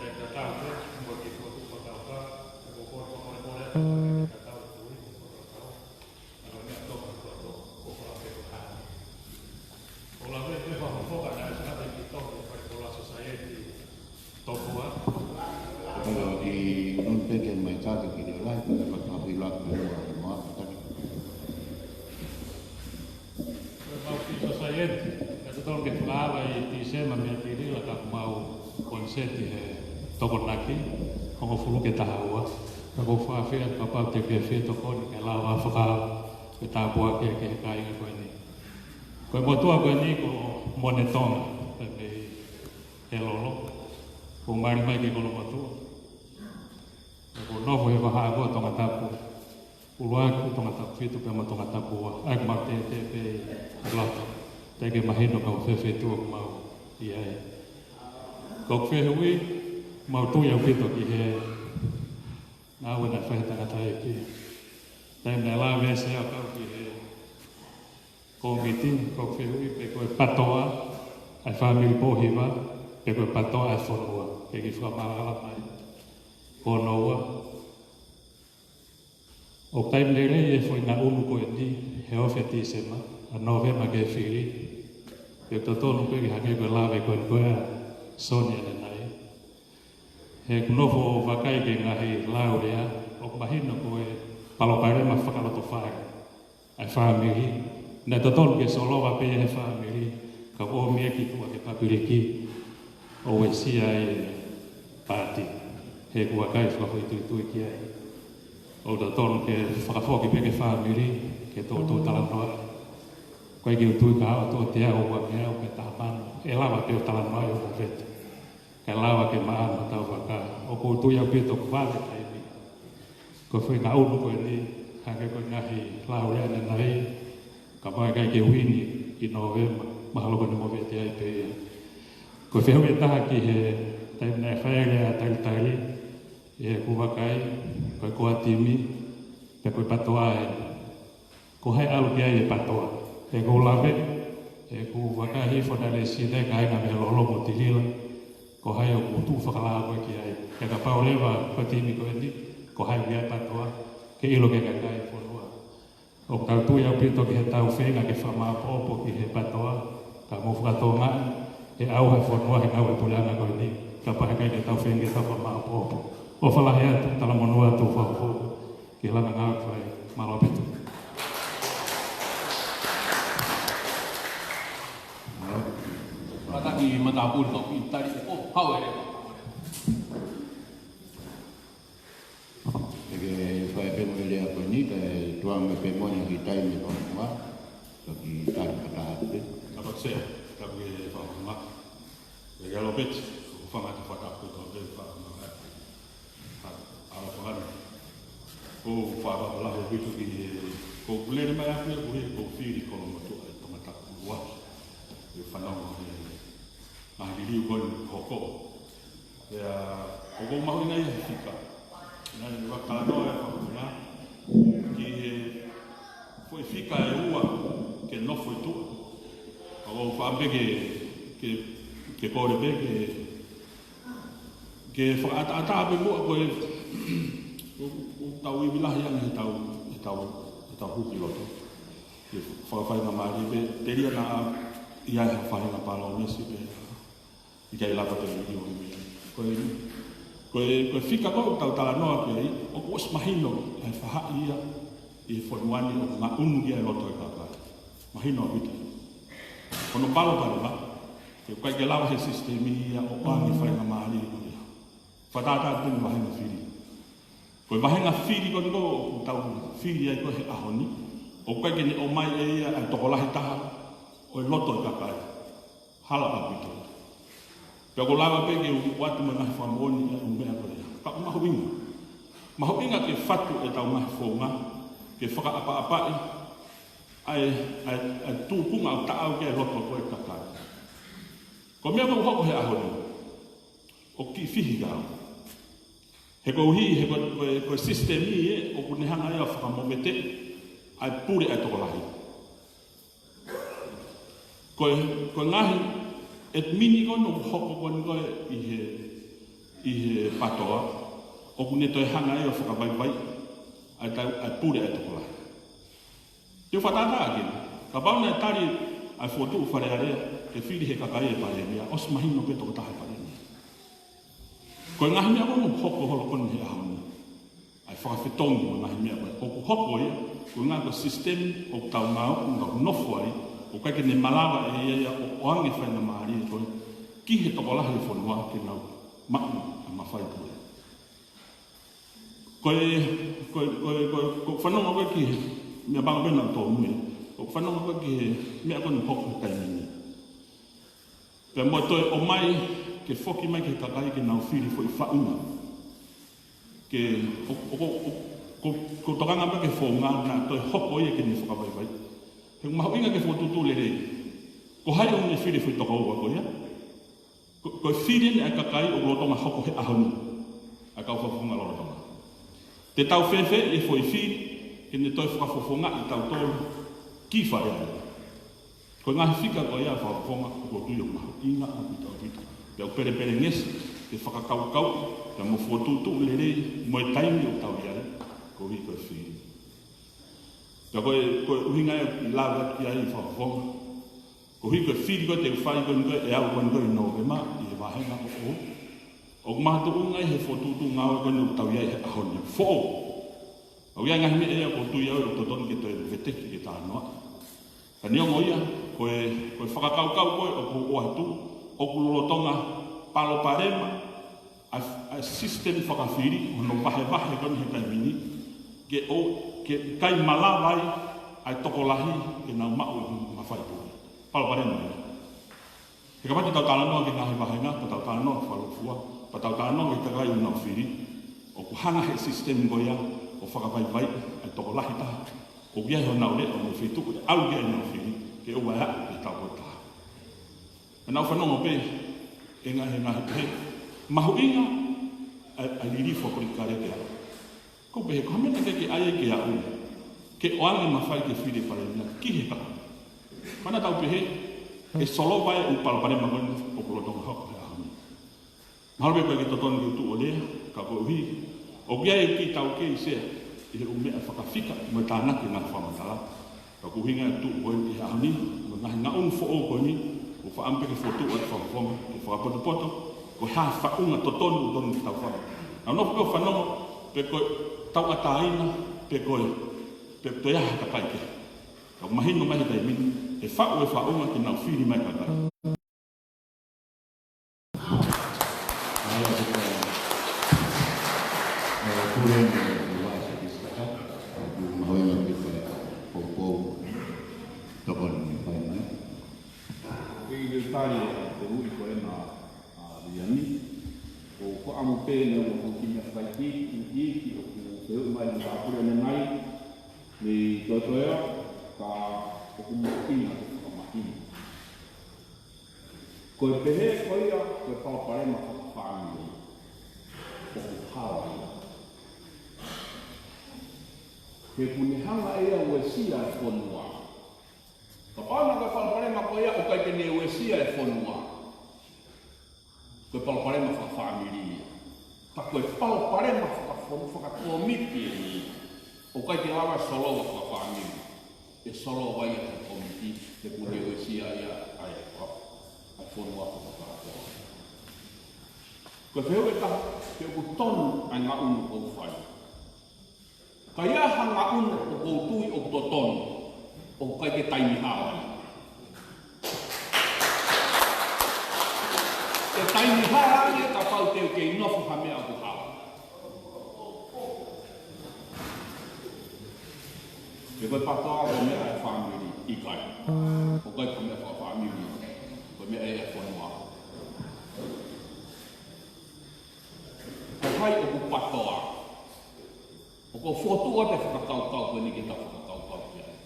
ʻE tatau pē mo e kiʻi fokotuʻu fakakaukau, ʻe ko e fokotuʻu fakakaukau, ʻe tatau e tui, fakakaukau. ʻA ia ko e meʻa tō mai ko e tō, ko e fakakaukau. Ko e lave pē fakafofonga naʻe saka pē ki tō, ko e ko la society tō pua. Ko e ki nunpeke mai ka ke ki le lai, ko e fakapapilak pē ua, mo a ka. Ko e mau ki society, ʻe totonu ke fakaava ʻi Tīsema mei Apilila ka mau konisepi he Tokonaki, hongofulu ki he taha ua. Ka ko e fakaafeʻi atu kapau te ke fie tokoni ke lava fakaava, ke tāpuakiʻi ʻa e kāinga ko eni. Ko e motuʻa ko eni ko Monetonga, pea mei he lolo, ko e mali mai ki Kolomotuʻa. ʻE ko e nofo he vahaʻa ko Tongatapu ʻuluaki, Tongatapu fitu pea mo Tongatapu ua. ʻA ia ko e mau tētē pē ʻi loto. Teʻeki mahino ko e fē feituʻu ʻoku mau ʻi ai. Ko e fehuʻi, mau tui ʻaupito ki he ngāue naʻe fai he tangataʻeiki. Taimi naʻe lave ʻa e sea kau ki he kōmiti, ko e fehuʻi pe ko e PTOA ʻa e fāmili Pōhiva, pe ko e PTOA ʻa e fonua, ke kiʻi fakamaʻalaʻala mai. Ko hono ua, ʻoku taimi lelei e foʻi ngaʻunu ko eni, he ofi ʻa Tīsema, ʻa Nōvema ke fili, ʻe totonu pē ke hangē ko e lave ko eni ko ē ʻa Soni ʻanenai. He ʻoku nofo ʻo vakai ki he ngaahi laulea, ʻoku mahino ko e palopalema fakalotofale ʻa e fāmili. Naʻe totonu ke solova pē ia he fāmili, ka ʻomi ia ki tuʻa ki he pāpiliki, ʻo uesia ai e paati. He ʻoku ʻikai fakafoʻituitui ki ai. ʻOku totonu ke fakafoki pē ki he fāmili, ke toutou talanoa. Ko e kiʻi tui ka ʻoku tō te au ua meʻa ʻo ke taha mano, ʻe lava pē ʻo talanoa ʻo ka vetu. Kae lava ke maʻa mo tau vaka, ʻoku ou tui ʻaupito ʻoku vave taimi. Ko e foʻi ngaʻunu ko eni, hangē ko e ngaahi laulea ʻanenai, ka mau ʻikai ke uini ʻi Nōvema, mahalo ko ʻene movete ai pē ia. Ko e fehuʻi ʻe taha ki he taimi naʻe fai ai e lea talitali, ʻi heʻeku vakai, ko e ko e timi, pe ko e PTOA ē. Ko hai ʻalu ki ai e PTOA. ʻOku ou lave, ʻoku ou vakai hifo naʻe lea sine ka ʻi he ngaahi meʻa lolomo tilila. Ko hai ʻoku tuʻu fakalao ki ai. He kapau leva ko e timi ko eni, ko hai ʻalu ki ai e PTOA, ke ʻilo ki he kakai e fonua. ʻOku tau tui ʻaupito ki heʻetau feinga ke fakamāʻopoʻopo ki he PTOA, ka mou fakatokangaʻi, ʻe ʻauha e fonua he ngāue puleʻanga ko eni, kapau heʻikai ke tau feinga ke tau fakamāʻopoʻopo. ʻOfa lahi atu, talamonū atu, fafo. Ke langa ngāue fai, mālō ʻaupito. Mālō. Kātaki matāpule kau ki tali, ʻo, hau e. ʻE ke fai pē mo e lea ko eni, kae tuʻu mai pē mo eni ki taimi ko eni, ka ki tali ka taha pē. Ka pau sea, ka pau e fakamā. ʻE ke alo peti, ko fanga te fata ko ka pē fakamā. ʻA, ʻa, fanga. Ko fakaʻapaʻapa lahi ʻaupito ki he, ko e lele mai ʻaku ia ko e, ko e fili Kolomotuʻa ʻi Tongatapu ua. ʻE fanongo he, ʻa e liliu ko eni hoko. ʻIo, ʻoku ou mahuʻingaʻia he fika. Naʻe ʻi ai e talanoa ʻa e fakafofonga. Ki he foʻi fika ʻe ua ke nofo ʻi tuʻa. ʻOku ou fakaʻamu pē ke, ke, ke kole pē ke, ke fakaʻataʻatā pē muʻa ko e, ʻoku, ʻoku tau ivi lahi ange he tau ʻetau, ʻetau hū ki loto. Ke fakafaingamālie pē, telia naʻa ʻi ai ha faʻahinga palōmesi pē, ʻikai lava ke liliu ʻa e meʻa. Ko e, ko e, ko e fika ko ē ʻoku tau talanoa ki ai, ʻoku ʻosi mahino ʻa e faʻahi ia ʻi he fonua ni ʻoku ngaʻunu ki ai e loto ʻo e kakai. Mahino ʻaupito. Ko hono palopalema, he ʻoku ʻikai ke lava he sisitemi ia ʻo ʻoange faingamālie ko ia. Fakatātā pē mo e vāhenga fili. Ko e vāhenga fili ko eni ʻoku tau fili ai ko ē he ʻaho ni, ʻoku ʻikai ke ne ʻomai ʻe ia ʻa e tokolahi taha ʻo e loto ʻo e kakai. Hala ʻaupito. Pea ʻoku ou lava pē ke u ʻoatu mo e ngaahi fakamoʻoni ʻa e ʻū meʻa ko ia. Ka ʻoku mahuʻinga. Mahuʻinga ke fatu ʻetau ngaahi founga, ke fakaʻapaʻapaʻi ʻa e, ʻa e, ʻa e tūkunga ʻoku taʻau ki ai e loto ko ē ʻo e kakai. Ko e meʻa ʻoku hoko he ʻaho ni, ʻoku kiʻi fihi kau. He koeʻuhi, he ko, ko, ko e sisitemi ē, ʻoku ne hanga ia ʻo fakamoveteʻi ʻa e pule ʻa e tokolahi. Ko e, ko e ngaahi ʻedimini ko ē ʻoku hoko ko eni ko ē ʻi he, ʻi he PATOA, ʻoku ne toe hanga ia ʻo fakavaivaiʻi ʻa e tau, ʻa e pule ʻa e tokolahi. Te u fakatātā ʻaki, kapau naʻe tali ʻa e fokotuʻu Fale Alea ke fili he kakai e palēmia, ʻosi mahino pē tokotaha e palēmia. Ko e ngaahi meʻa ko ē ʻoku hoko holo ko eni he ʻaho ni, ʻa e fakafetongi mo e ngaahi meʻa ko ē ʻoku hoko ia, ko e ngaahi ko e sisitemi ʻoku tau ngāue, ʻoku tau nofo ai, ʻoku ʻikai ke ne malava ʻe ia ia ʻo ʻoange faingamālie ko ē ki he tokolahi e fonua ke nau maʻu ʻa e mafai pule. Ko e, ko e, ko e, ko e, ko e fanongo ko ē ki he, meʻa pango pē naʻa tō mui, ko e fanongo ko ē ki he meʻa ko eni ʻoku hoko he taimi ni. Pea mo e toe ʻomai ke foki mai ki he kakai ke nau fili foʻi faʻunga. Ke, ʻo, ʻo, ʻo, ʻo, ko, ko e tokanga pē ki he founga naʻa toe hoko ia ke ne fakavaivaiʻi. He ʻoku mahuʻinga ke fokotuʻutuʻu lelei. Ko hai ʻoku ne fili foʻi tokoua ko ia? Ko, ko e fili eni ʻa e kakai ʻoku lolotonga hoko he ʻaho ni, ʻa e kau fakafofonga lolotonga. Te tau fēfē ʻi he foʻi fili ke ne toe fakafofongaʻi kitautolu ki Fale Alea? Ko e ngaahi fika ko ia ʻa e fakafofonga ʻoku ou tui ʻoku mahuʻinga ʻaupito ʻaupito. Pea ʻoku pelepelengesi ke fakakaukauʻi, pea mo fokotuʻutuʻu lelei mo e taimi ʻoku tau ʻi ai, koeʻuhi ko e fili. Pea ko e, ko e ʻuhinga ia ʻoku ou lave atu ki ai ʻi he fakafofonga. Koeʻuhi ko e fili ko ē te u fai ko eni ko ē ʻe au ko eni ko ē ʻi Nōvema ʻi he vāhenga ʻo ʻo. ʻOku makatuʻunga ia he fokotuʻutuʻu ngāue ko eni ʻoku tau ʻi ai he ʻaho ni. Foʻou. ʻOku ʻi ai e ngaahi meʻa ia ʻoku ou tui au ʻoku totonu ke toe veteki ke talanoa. Ka neongo ia, ko e, ko e fakakaukau ko ē ʻoku ou ʻoatu, ʻoku lolotonga palopalema ʻa e, ʻa e sisitemi fakafili, hono vahevahe ko eni he taimi ni, ke ʻo, ke ʻikai malava ai ʻa e tokolahi ke nau maʻu e mafai pule. Palopalema ia. He kapau te tau talanoa ki he ngaahi vāhenga, pea tau talanoa ki Fualoa, pea tau talanoa ki he kakai ʻoku nau fili, ʻoku hanga he sisitemi ko ia ʻo fakavaivaiʻi ʻa e tokolahi taha ʻoku ʻi ai honau leʻo mo e feituʻu ʻe ʻalu ki ai ʻenau fili, ke ʻoua ʻe aʻu ki he taupotu taha. Naʻa ku fanongo pē, ʻe ngaahi, ʻe ngaahi pehē, mahuʻinga ʻa e, ʻa e lilifu ʻa Politikale ke aʻu. Ko e pehē, ko e hā e meʻa naʻe ʻikai ke ʻai ke aʻu, ke ʻoange mafai ke fili e palēmia ki he kakai. Pea naʻa tau pehē, ʻe solova e ʻū palopalema ko eni ʻoku lolotonga hoko he ʻaho ni. Mahalo pē ʻoku ʻikai ke totonu ke u tuʻu ʻo lea, ka koeʻuhi ʻoku ʻi ai e kiʻi taukei sea ʻi he ʻū meʻa fakafika mo e tānaki e ngaahi fakamatala. Ka ko e ʻuhinga e tuʻu ko eni he ʻaho ni, mo e ngaahi ngaʻunu foʻou ko eni, ʻoku ou fakaʻamu pē ke fokotuʻu atu ʻa e fakafofonga, ke fakapotopoto, ko e hā e faʻunga totonu ʻoku totonu ke tau fai. Naʻa ku nofo pē ʻo fanongo, pe ko e tauʻatāina, pe ko e, pe ko e ʻi ai ha kakai kehe. Ka ʻoku mahino mai he taimi ni, ʻe faʻu e faʻunga ke nau fili mai e kakai. ʻI he tali ʻa e ui ko ena ʻa Viliami, ʻoku ou fakaʻamu pē naʻa ʻoku kiʻi meʻa fakaʻikiʻiki ʻoku fehuʻi mai ʻe he kau pule ʻanenai, mei Toetoe, ka ʻoku mahuʻinga ke fakamahino. Ko e pehē ko ia, ko e palopalema fakafāmili, ʻoku hala ia. He ʻoku ne hanga ʻe ia ʻo uesia e fonua. Kapau naʻe ko e palopalema ko ia ʻoku ʻikai ke ne uesia e fonua, ko e palopalema fakafāmili ia. Ka ko e palopalema fakafo-, fakakomiti eni ia. ʻOku ʻikai ke lava solova fakafāmili. ʻE solova ia ʻe he kōmiti, he ʻoku ne uesia ia ʻa e, ʻa e fonua fakakātoa. Ko e fehuʻi ʻe taha, pe ʻoku tonu ʻa e ngaʻunu ʻoku ou fai. Ka ʻi ai ha ngaʻunu ʻoku ou tui ʻoku totonu, ʻoku ʻikai ke taimi hala ai. ʻE taimi hala ai kapau te u kei nofo ha meʻa ʻoku hala. Pe ko e PATOA ko e meʻa ʻa e fāmili? ʻIkai. ʻOku ʻikai ko e meʻa fakafāmili. Ko e meʻa ʻa e fonua. Ko hai ʻoku PATOA? ʻOku ou fokotuʻu atu e fakakaukau ko eni ke tau fakakaukau ki ai.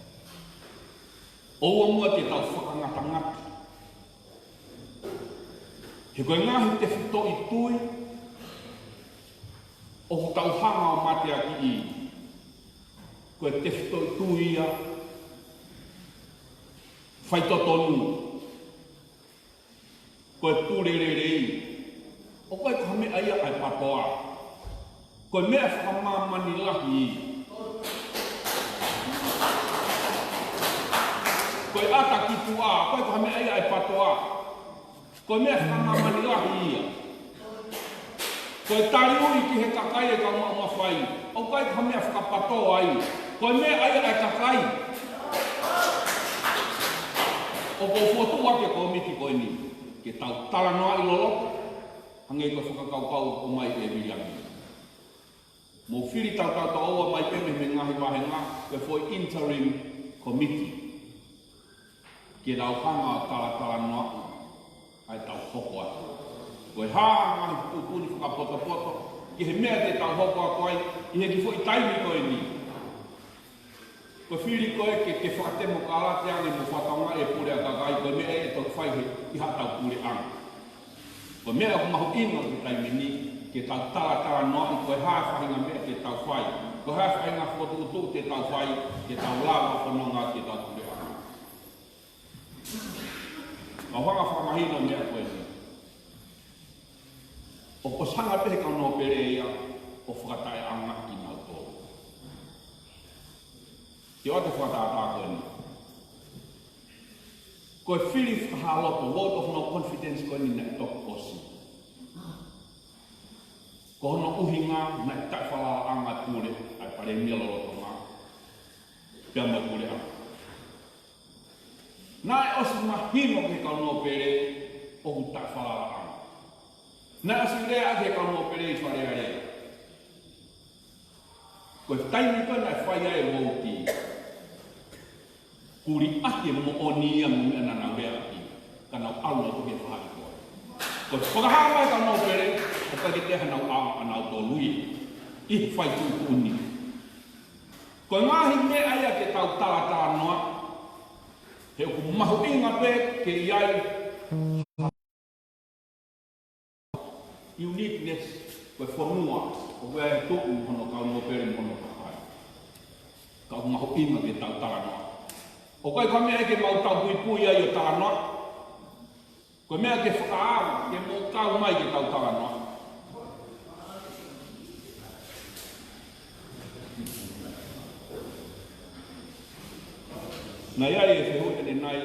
ʻOua muʻa te tau fakangatangata. He ko e ngaahi tefitoʻi tui ʻoku tau hanga ʻo mateakiʻi, ko e tefitoʻi tui ia faitotonu, ko e pule lelei. ʻOku ʻikai ko ha meʻa ia ʻa e PATOA. Ko e meʻa fakamāmani lahi ia. Ko e ʻata ki tuʻa, ʻoku ʻikai ko ha meʻa ia ʻa e PATOA. Ko e meʻa fakamāmani lahi ia. Ko e taliui ki he kakai ʻe kau maʻu mafai, ʻoku ʻikai ko ha meʻa faka-PATOA ia. Ko e meʻa ia ʻa e kakai. ʻOku ou fokotuʻu atu e kōmiti ko eni ke tau talanoaʻi loloto, hangē ko e fakakaukau ʻoku ʻomai ʻe Viliami. Mou fili tautau, tau ō mai pē mei he ngaahi vāhenga, ko e foʻi interim committee. Ke tau hanga ʻo talatalanoaʻi ʻa e tau hoko atu. Ko e hā e ngaahi tuʻutuʻuni fakapotopoto ki he meʻa te tau hoko atu ai ʻi he kiʻi foʻi taimi ko eni. Ko e fili ko ē ke, ke fakatemokalati ange mo fakatonga e pule ʻa e kakai, ko e meʻa ʻe toki fai he, ʻi haʻatau puleʻanga. Ko e meʻa ʻoku mahuʻinga ki he taimi ni, ke tau talatalanoaʻi ko e hā e faʻahinga meʻa te tau fai, ko e hā e faʻahinga fokotuʻutuʻu te tau fai, ke tau lava ʻo fononga ʻi hotau puleʻanga. Kau hanga fakamahino meʻa ko eni. ʻOku ʻosi hanga pē he kau nōpele ia ʻo fakataʻeʻaongaʻi kinautolu. Te u ʻoatu e fakatātā ko eni. Ko e fili fakahā loto, vote of no confidence ko eni naʻe toki ʻosi. Ko hono ʻuhinga naʻe taʻefalalaʻanga e pule ʻa e palēmia lolotonga pea mo e puleʻanga. Naʻe ʻosi mahino ki he kau nōpele ʻoku taʻefalalaʻanga. Naʻe ʻosi lea ki he kau nōpele ʻi Fale Alea. Ko e taimi ko ē naʻe fai ai e vouti, kuliʻaki e moʻoni ia mo e meʻa naʻa nau lea ʻaki, ka nau ʻalu atu ki he faʻahikoa. Ko e fakahā mai e kau nōpele, ʻoku ʻikai ke toe hanau ʻalu ʻanautolu ia ʻi he fai tuʻutuʻuni. Ko e ngaahi meʻa ia ke tau talatalanoa, he ʻoku mahuʻinga pē ke ʻi ai uniqueness, ko e fonua ʻoku ʻi ai e tuʻu hono kau nōpele mo hono kakai. Ka ʻoku mahuʻinga ke tau talanoa. ʻOku ʻikai ko e meʻa ia ke mau tau puipui ai ʻo talanoa. Ko e meʻa ke fakaava, ke mou kau mai ke tau talanoa. Naʻe ʻi ai e fehuʻi ʻanenai,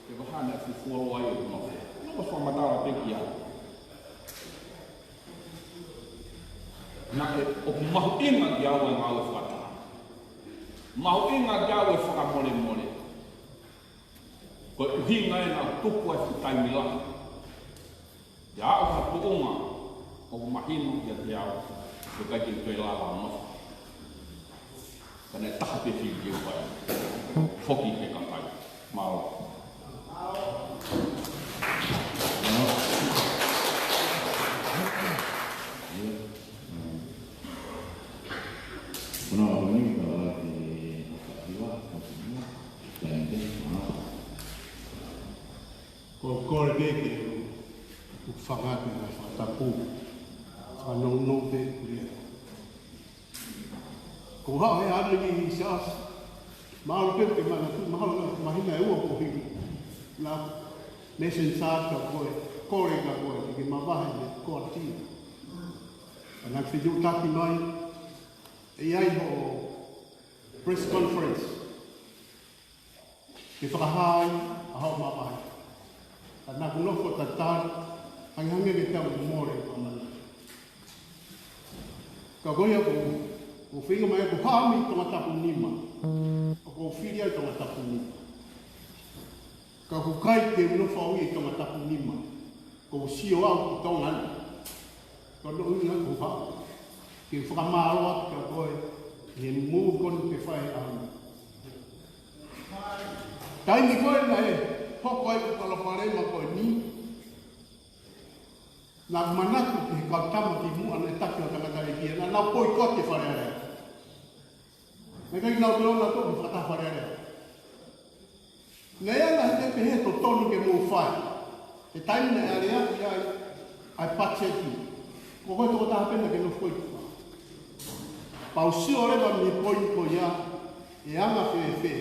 ʻe vaha naʻe fufualu ai ʻo nofo. Naʻa ku fakamatala pē ki ai. Naʻe ʻoku mahuʻinga kiate au e ngāue fakataha. Mahuʻinga kiate au e fakamolemole. Ko e ʻuhinga ia naʻa ku tuku ai e fuʻu taimi lahi. ʻI ha tuʻunga ʻoku mahino kiate au, ʻoku ʻikai ke u toe lava ʻo nofo. Ka naʻe taha pē fili ke u fai. Foki ki he kakai. Mālō. Ko e kole pē ke u fakaʻatā ʻa e fakatapu. Fanongonongo pē kuo lea. Ko e hā e ʻaho ni, Siaosi? Mahalo pē ke manatu, mahalo mahina ʻe ua kuo hili. Naʻa ku message atu kia koe, kole kia koe, ke ke mavahe mei he kuoratīva. Ka naʻa ku fetuʻutaki mai, ʻe ʻi ai hoʻo press conference ke fakahā ai ʻa hoʻo mavahe. Ka naʻa ku nofo tatali, hangehangē ke tau mole ʻa mana. Ka ko ia ko, ko feinga mai ko hami Tongatapu nima. Ko fili ai Tongatapu nima. Ka ʻoku ʻikai ke u nofo au ʻi Tongatapu nima. Ko u sio au ki Tonga ni. Ko hono ʻuhinga ko ha. Ke fakamālō atu kia koe. He move ko eni ke fai au. Taimi ko ē naʻe hoko ai ʻa e palopalema ko eni. Naʻa ku manatu ki he kau tama kimuʻa naʻe taki ʻo tangata e kia. Naʻa nau poikote Fale Alea. Naʻe ʻikai ke nau toe ʻalu ʻo fakataha Fale Alea. Naʻe ʻi ai ha taha pehē totonu ke mou fai. He taimi naʻe aleaʻi ai ʻa e patiseti. Ko koe tokotaha pē naʻa ke nofo ʻi tuʻa. Pea u sio leva mei he poini ko ia, ʻe anga fēfē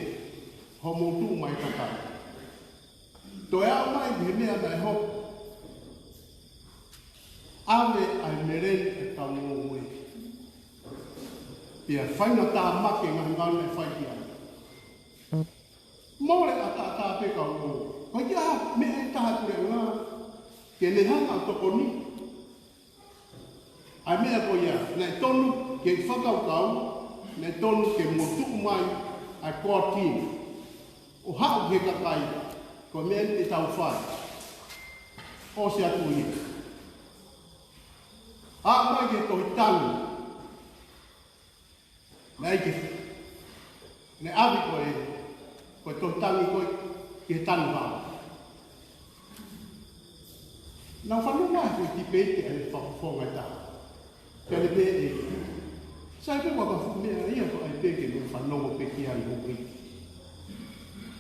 hoʻomou tuʻu mai kakai. Toe aʻu mai ki he meʻa naʻe hoko. ʻAve ʻa e meleni ʻa e kau ngoue. Pea faingataʻa makehe ngaahi ngāue naʻe fai ki ai. Mole ʻataʻatā pē kau ngoue. Ko e hā e meʻa ʻe taha ʻa e puleʻanga ke ne hanga ʻo tokoni. ʻA e meʻa ko ia, naʻe tonu ke fakakaukau, naʻe tonu ke mou tuʻu mai ʻa e core team. ʻO haʻu ki he kakai, ko e meʻa ni te tau fai. ʻOsi atu ia. Aʻu mai ki he tohi tangi. Naʻe ʻi ai ke, naʻe ʻave ko e, ko e tohi tangi ko ē ki he tangi hala. Naʻa ku fanongo mai ko e tipeiti ʻa e fakafofonga ʻe taha. Pea ne pehē ʻe, sai pē ʻoku ʻikai fuʻu meʻa ia ko ē pē ke mou fanongo pē ki ai hoki.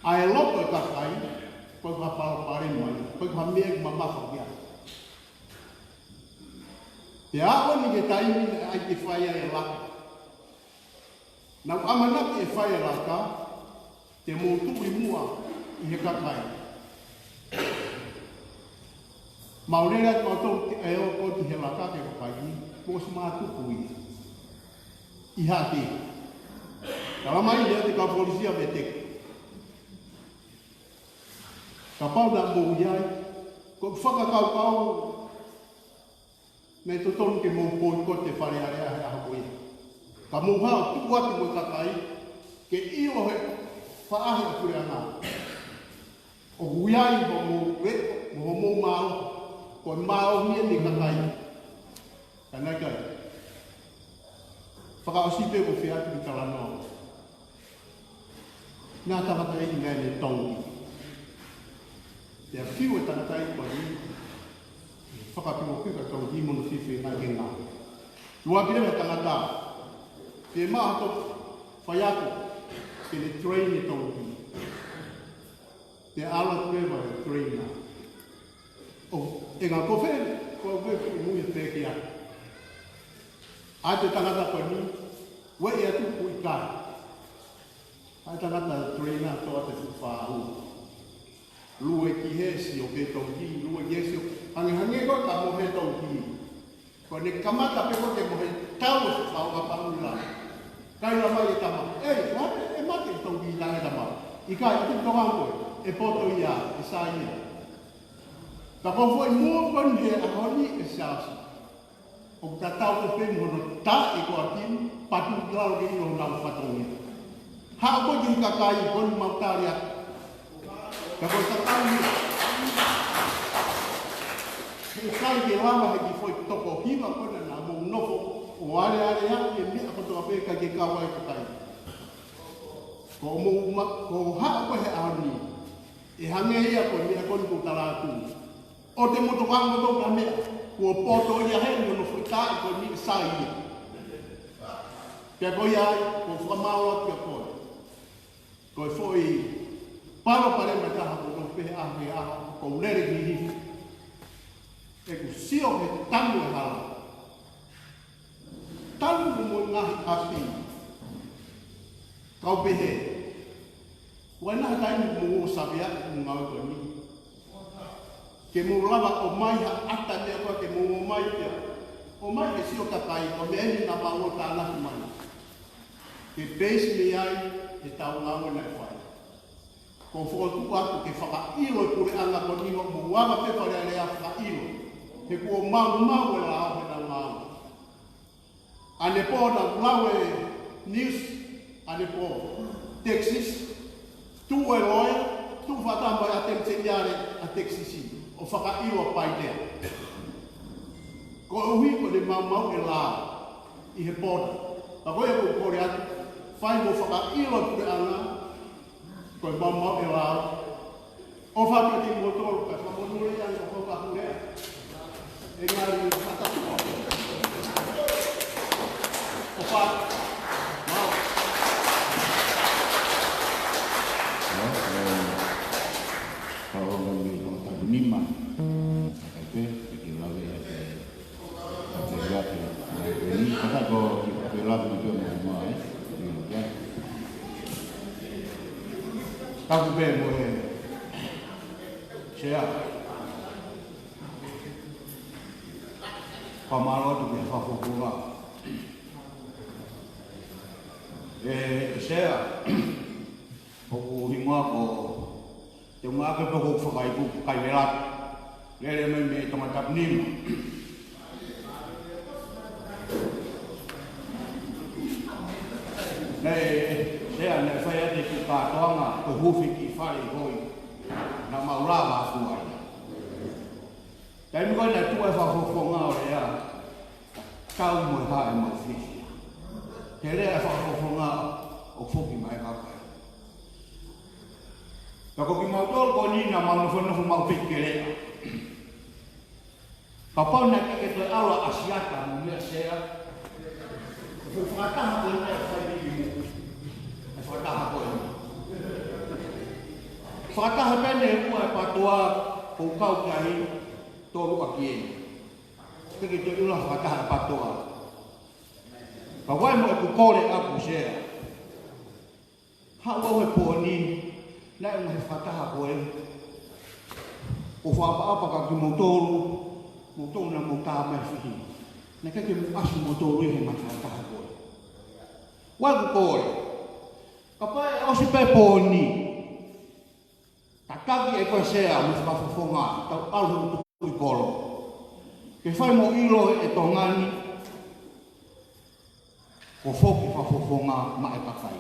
ʻA e loto ʻo e kakai, ko e kapalo pale mai, ko e ka meʻa ʻoku mamafa ki ai. Pea aʻu eni ki he taimi naʻe ʻai ke fai ai e laka. Naʻa ku ʻamanaki ʻe fai e laka, te mou tuʻu ʻi muʻa ʻi he kakai. Mau lele atu kitautolu ke ʻai ʻo koti he laka ki he kakai, mo si mātuku ia. ʻI hake. Tala mai ia te kau polisi ʻa Veteki. Kapau naʻa mou ʻi ai, ko e fakakaukau naʻe totonu ke mou poikote Fale Alea he ʻaho ko ia. Ka mou haʻu ʻo tuʻu atu mo e kakai, ke ʻilo he faʻahi ʻa e puleʻanga. ʻOku ʻi ai hoʻomou leʻo, mo hoʻomou mālohi, ko e mālohi eni ʻa e kakai. Ka naʻe ʻikai. Fakaʻosi pē ko e fie ʻatu ki talanoa. Naʻe tangataʻeiki naʻe ne tongi. Pea fiu e tangataʻeiki ko eni. Fakapikopiko tongi mo hono fefine ngā. Tuʻu ʻa e pile mo e tangata. Pea maʻa to faiako. Ke ne train e tongi. Pea ʻalu atu leva e trainer. ʻO, ʻe ngā kofe, ko e kofe ʻi mui e pēkia. ʻA e tangata ko eni, ʻoku ʻi ai ʻa e tuku ʻi kai. ʻA e tangata trainer toʻa te fuʻu fāu. Lue ki he sio pē tongi, lue ki he sio. Hangehangē ko e ka mohe tongi. Ko ʻene kamata pē ko ē ke mohe tau e fuʻu fāu ka pangula. Kaila mai e tama. ʻEi, ʻoua ʻe mate tongi ʻi langi tama. ʻIkai, ʻoku tonga ko ē, ʻe poto ia, ʻe sai ia. Ka ko e foʻi move ko eni he ʻaho ni ʻe Siaosi. ʻOku tatau ko ē pē mo hono tā e ko ati, patu ki lalo ke ʻilo honau fatongia. Haʻu ko ē ki he kakai ko eni mau tali atu. Ka ko e tatau ia. He ʻikai ke lava he kiʻi foʻi toko hiva ko ena naʻa mou nofo ʻo alealeaʻi e meʻa kotoa pē ʻikai ke kau ai e kakai. Ko mou ma-, ko haʻu ko ē he ʻaho ni. ʻE hangē ia ko e meʻa ko eni ʻoku ou tala atu. ʻOua te mou tokanga kotoa ki ha meʻa, kuo poto ia heni hono foʻi taaʻi ko eni ʻe sai ia. Pea ko ia ai, ʻoku ou fakamālō atu kia koe. Ko e foʻi palopalema ʻe taha ʻoku ou pehē ʻaho ki he ʻaho, ʻoku ou lele ki hifo. ʻEku sio he tanu e hala. Tanu mo e ngaahi ʻapi. Kau pehē. Ko e hā e taimi ʻoku mou ō ʻo savea e ngāue ko eni. Ke mou lava ʻo ʻomai ha ʻata meʻa ko ē ke mou ō mai pea. ʻOmai ke sio kakai ko e meʻa eni naʻa mau ō tānaki mai. Ke peisi mei ai ʻetau ngāue naʻe fai. Ko e fokotuʻu atu ke fakaʻilo e puleʻanga ko eni, hoʻomou ava pē Fale Alea fakaʻilo. He kuo maumau e lao heʻenau ngāue. ʻAnepō naʻa ku lau e news, ʻanepō, Texas, tuʻu e loea, tuʻu fakataha mo e ʻAteni Seniale ʻa Texas, ʻo fakaʻilo ʻa Pailea. Koeʻuhi ko ʻene maumau e lao ʻi he pō na. Ka ko ia ʻoku ou kole atu, fai mo fakaʻilo e puleʻanga, ko e maumau e lao. ʻOfa atu kiate kimoutolu, kae fakamonūʻia ʻa e kau kapuleʻa. ʻE ngali fakatapu. ʻOfa. Mau. Ē, ē, kau ʻomi ʻo tapu nima. Kae pē, ʻe ke lave ʻa e Ka te lave, ē, ē, ni, ka ta ko, ki, ki lave ni pē mo, mo, ē? Ni, ē. Tapu pē mo e Sea. Fakamālō atu ki he fakafofonga. Ē, Sea. ʻOku hingoa ko Te u ngāueʻaki pē hoku fakaiku ko Kaivelata. Lele mai mei Tongatapu nima. Naʻe, Sea, naʻe fai atu e kiʻi kātoanga ko e huufi e kiʻi fale ʻi Hoi. Naʻa mau lava ʻo fua ai. Taimi ko ē naʻe tuʻu ai e fakafofonga ʻo lea, tau mo e hā ʻemau fiefia. He lea e fakafofonga ʻo foki mai e kakai. Ka ko kimautolu ko eni naʻa mau nofonofo maʻu pē ke lea. Kapau naʻe ʻikai ke toe ʻalu ʻa ʻAsiata mo meʻa, Sea, ko e fakataha ko eni naʻe fai ʻi muʻa. E fakataha ko eni. Fakataha pē eni ʻe ua e PTOA ʻoku ou kau ki ai, tolu ʻaki eni. ʻIkai ke toe ʻilo e fakataha e PTOA. Ka ko e meʻa ʻoku ou kole atu, Sea. Haʻu au he pō ni, naʻe ʻi ai e fakataha ko ē. ʻO fakaʻapaʻapa kia kimoutolu, moutolu naʻa mou tā mai fihi. Naʻe ʻikai ke mou ʻasi moutolu ʻi he ngaahi fakataha ko ē. Ko e ʻoku ou kole. Kapau ʻe ʻosi pē pō ni. Tataki ʻe koe Sea mo e fakafofonga, tau ʻalu he ʻutu ʻi kolo. Ke fai mo ʻilo ʻe Tonga ni, kuo foki e fakafofonga maʻa e kakai.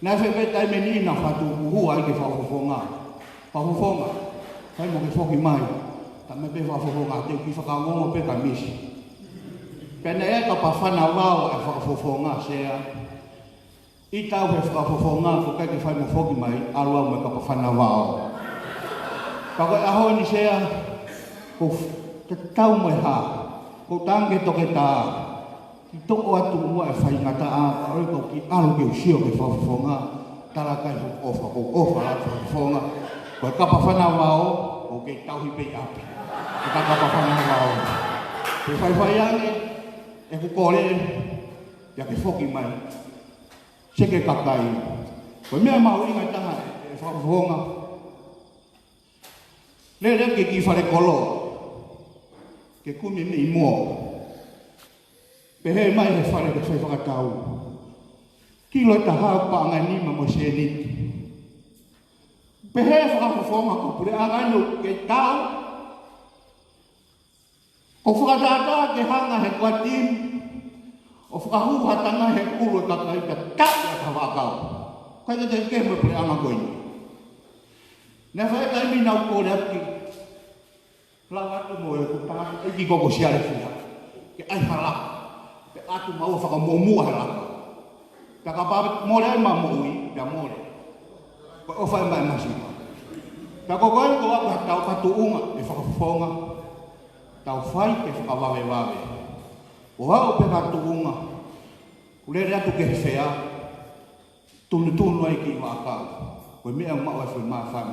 Naʻe fēfē taimi ʻe niʻihi naʻa faʻu kuhua ai ki he fakafofonga. Fakafofonga, fai mo ke foki mai. Tā mai pē fakafofonga, te u kiʻi fakaongoongo pē ka misi. Pea naʻe ʻi ai e kapa fanavao ʻa e fakafofonga, Sea. ʻI tau he fakafofonga, ko e ʻikai ke fai mo foki mai, ʻalu au mo e kapa fanavao. Ka ko e ʻaho ni, Sea, ko f-, te tau mo e hā, ko e tangi toketā, kiʻi toʻo atu ua e faingataʻa, ka ʻoku ou kiʻi ʻalu ke u sio ki he fakafofonga, talakai hoku ʻofa, ko e ʻofa ʻa e fakafofonga, ko e kapa fanavao, ʻoku kei tauhi pē ʻi ʻapi, ko e kapa fanavao. Ke faifai ange, ʻeku kole, pea ke foki mai. Seke kakai. Ko e meʻa mahuʻinga taha ʻe fakafofonga. Lele ki he kiʻi fale koloa. Ke kumi mei muʻa. Pehē mai he fale ke fai fakatau. Kilo ʻe taha paʻanga ʻe nima mo e sēniti. Pehē fakafofonga ko e puleʻanga ʻoku kei tau. ʻO fakatātā ke hanga he kuati ni, ʻo fakahū ha tanga he ʻulu e kakai ka taʻe ʻa e vaʻakau. Kae ʻikai ke ke mo e puleʻanga ko eni. Naʻe fai e taimi naʻa ku kole atu ki, lau atu mo e kuta, ʻEiki ko ko Siale Fia. Ke ʻai ha laka. Pea ʻatu maua fakamuʻomuʻa he laka. Pea kapau mole ai ʻemau moʻui, pea mole. Ko e ʻofa ʻa e masiva. Pea ko koe ko au ka tau ka tuʻunga, ʻe fakafofonga. Tau fai ke fakavavevave. ʻO aʻu pē ka tuʻunga. Kuo lele atu ki he fea. Tunutunu ai e kiʻi vaʻakau. Ko e meʻa ʻoku maʻu ai e foʻi māfana.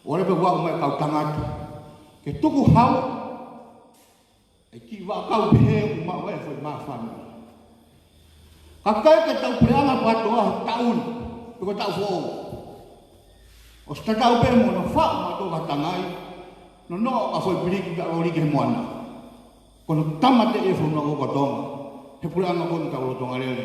ʻO lele pē ʻo aʻu mai e kau tangata. Ke tuku hau. ʻA e kiʻi vaʻakau pehē ʻoku maʻu ai e foʻi māfana. Ka ʻikai ke tau puleʻanga PTOA he taʻu ni, pe ko e taʻu foʻou. ʻOsi tatau pē mo hono faʻu maʻu ʻa e tangai, nonoʻo ʻa e foʻi piliki pea lōliki he moana. Ko hono tāmateʻi e fonua ko Tonga, he puleʻanga ko eni tau lolotonga lele.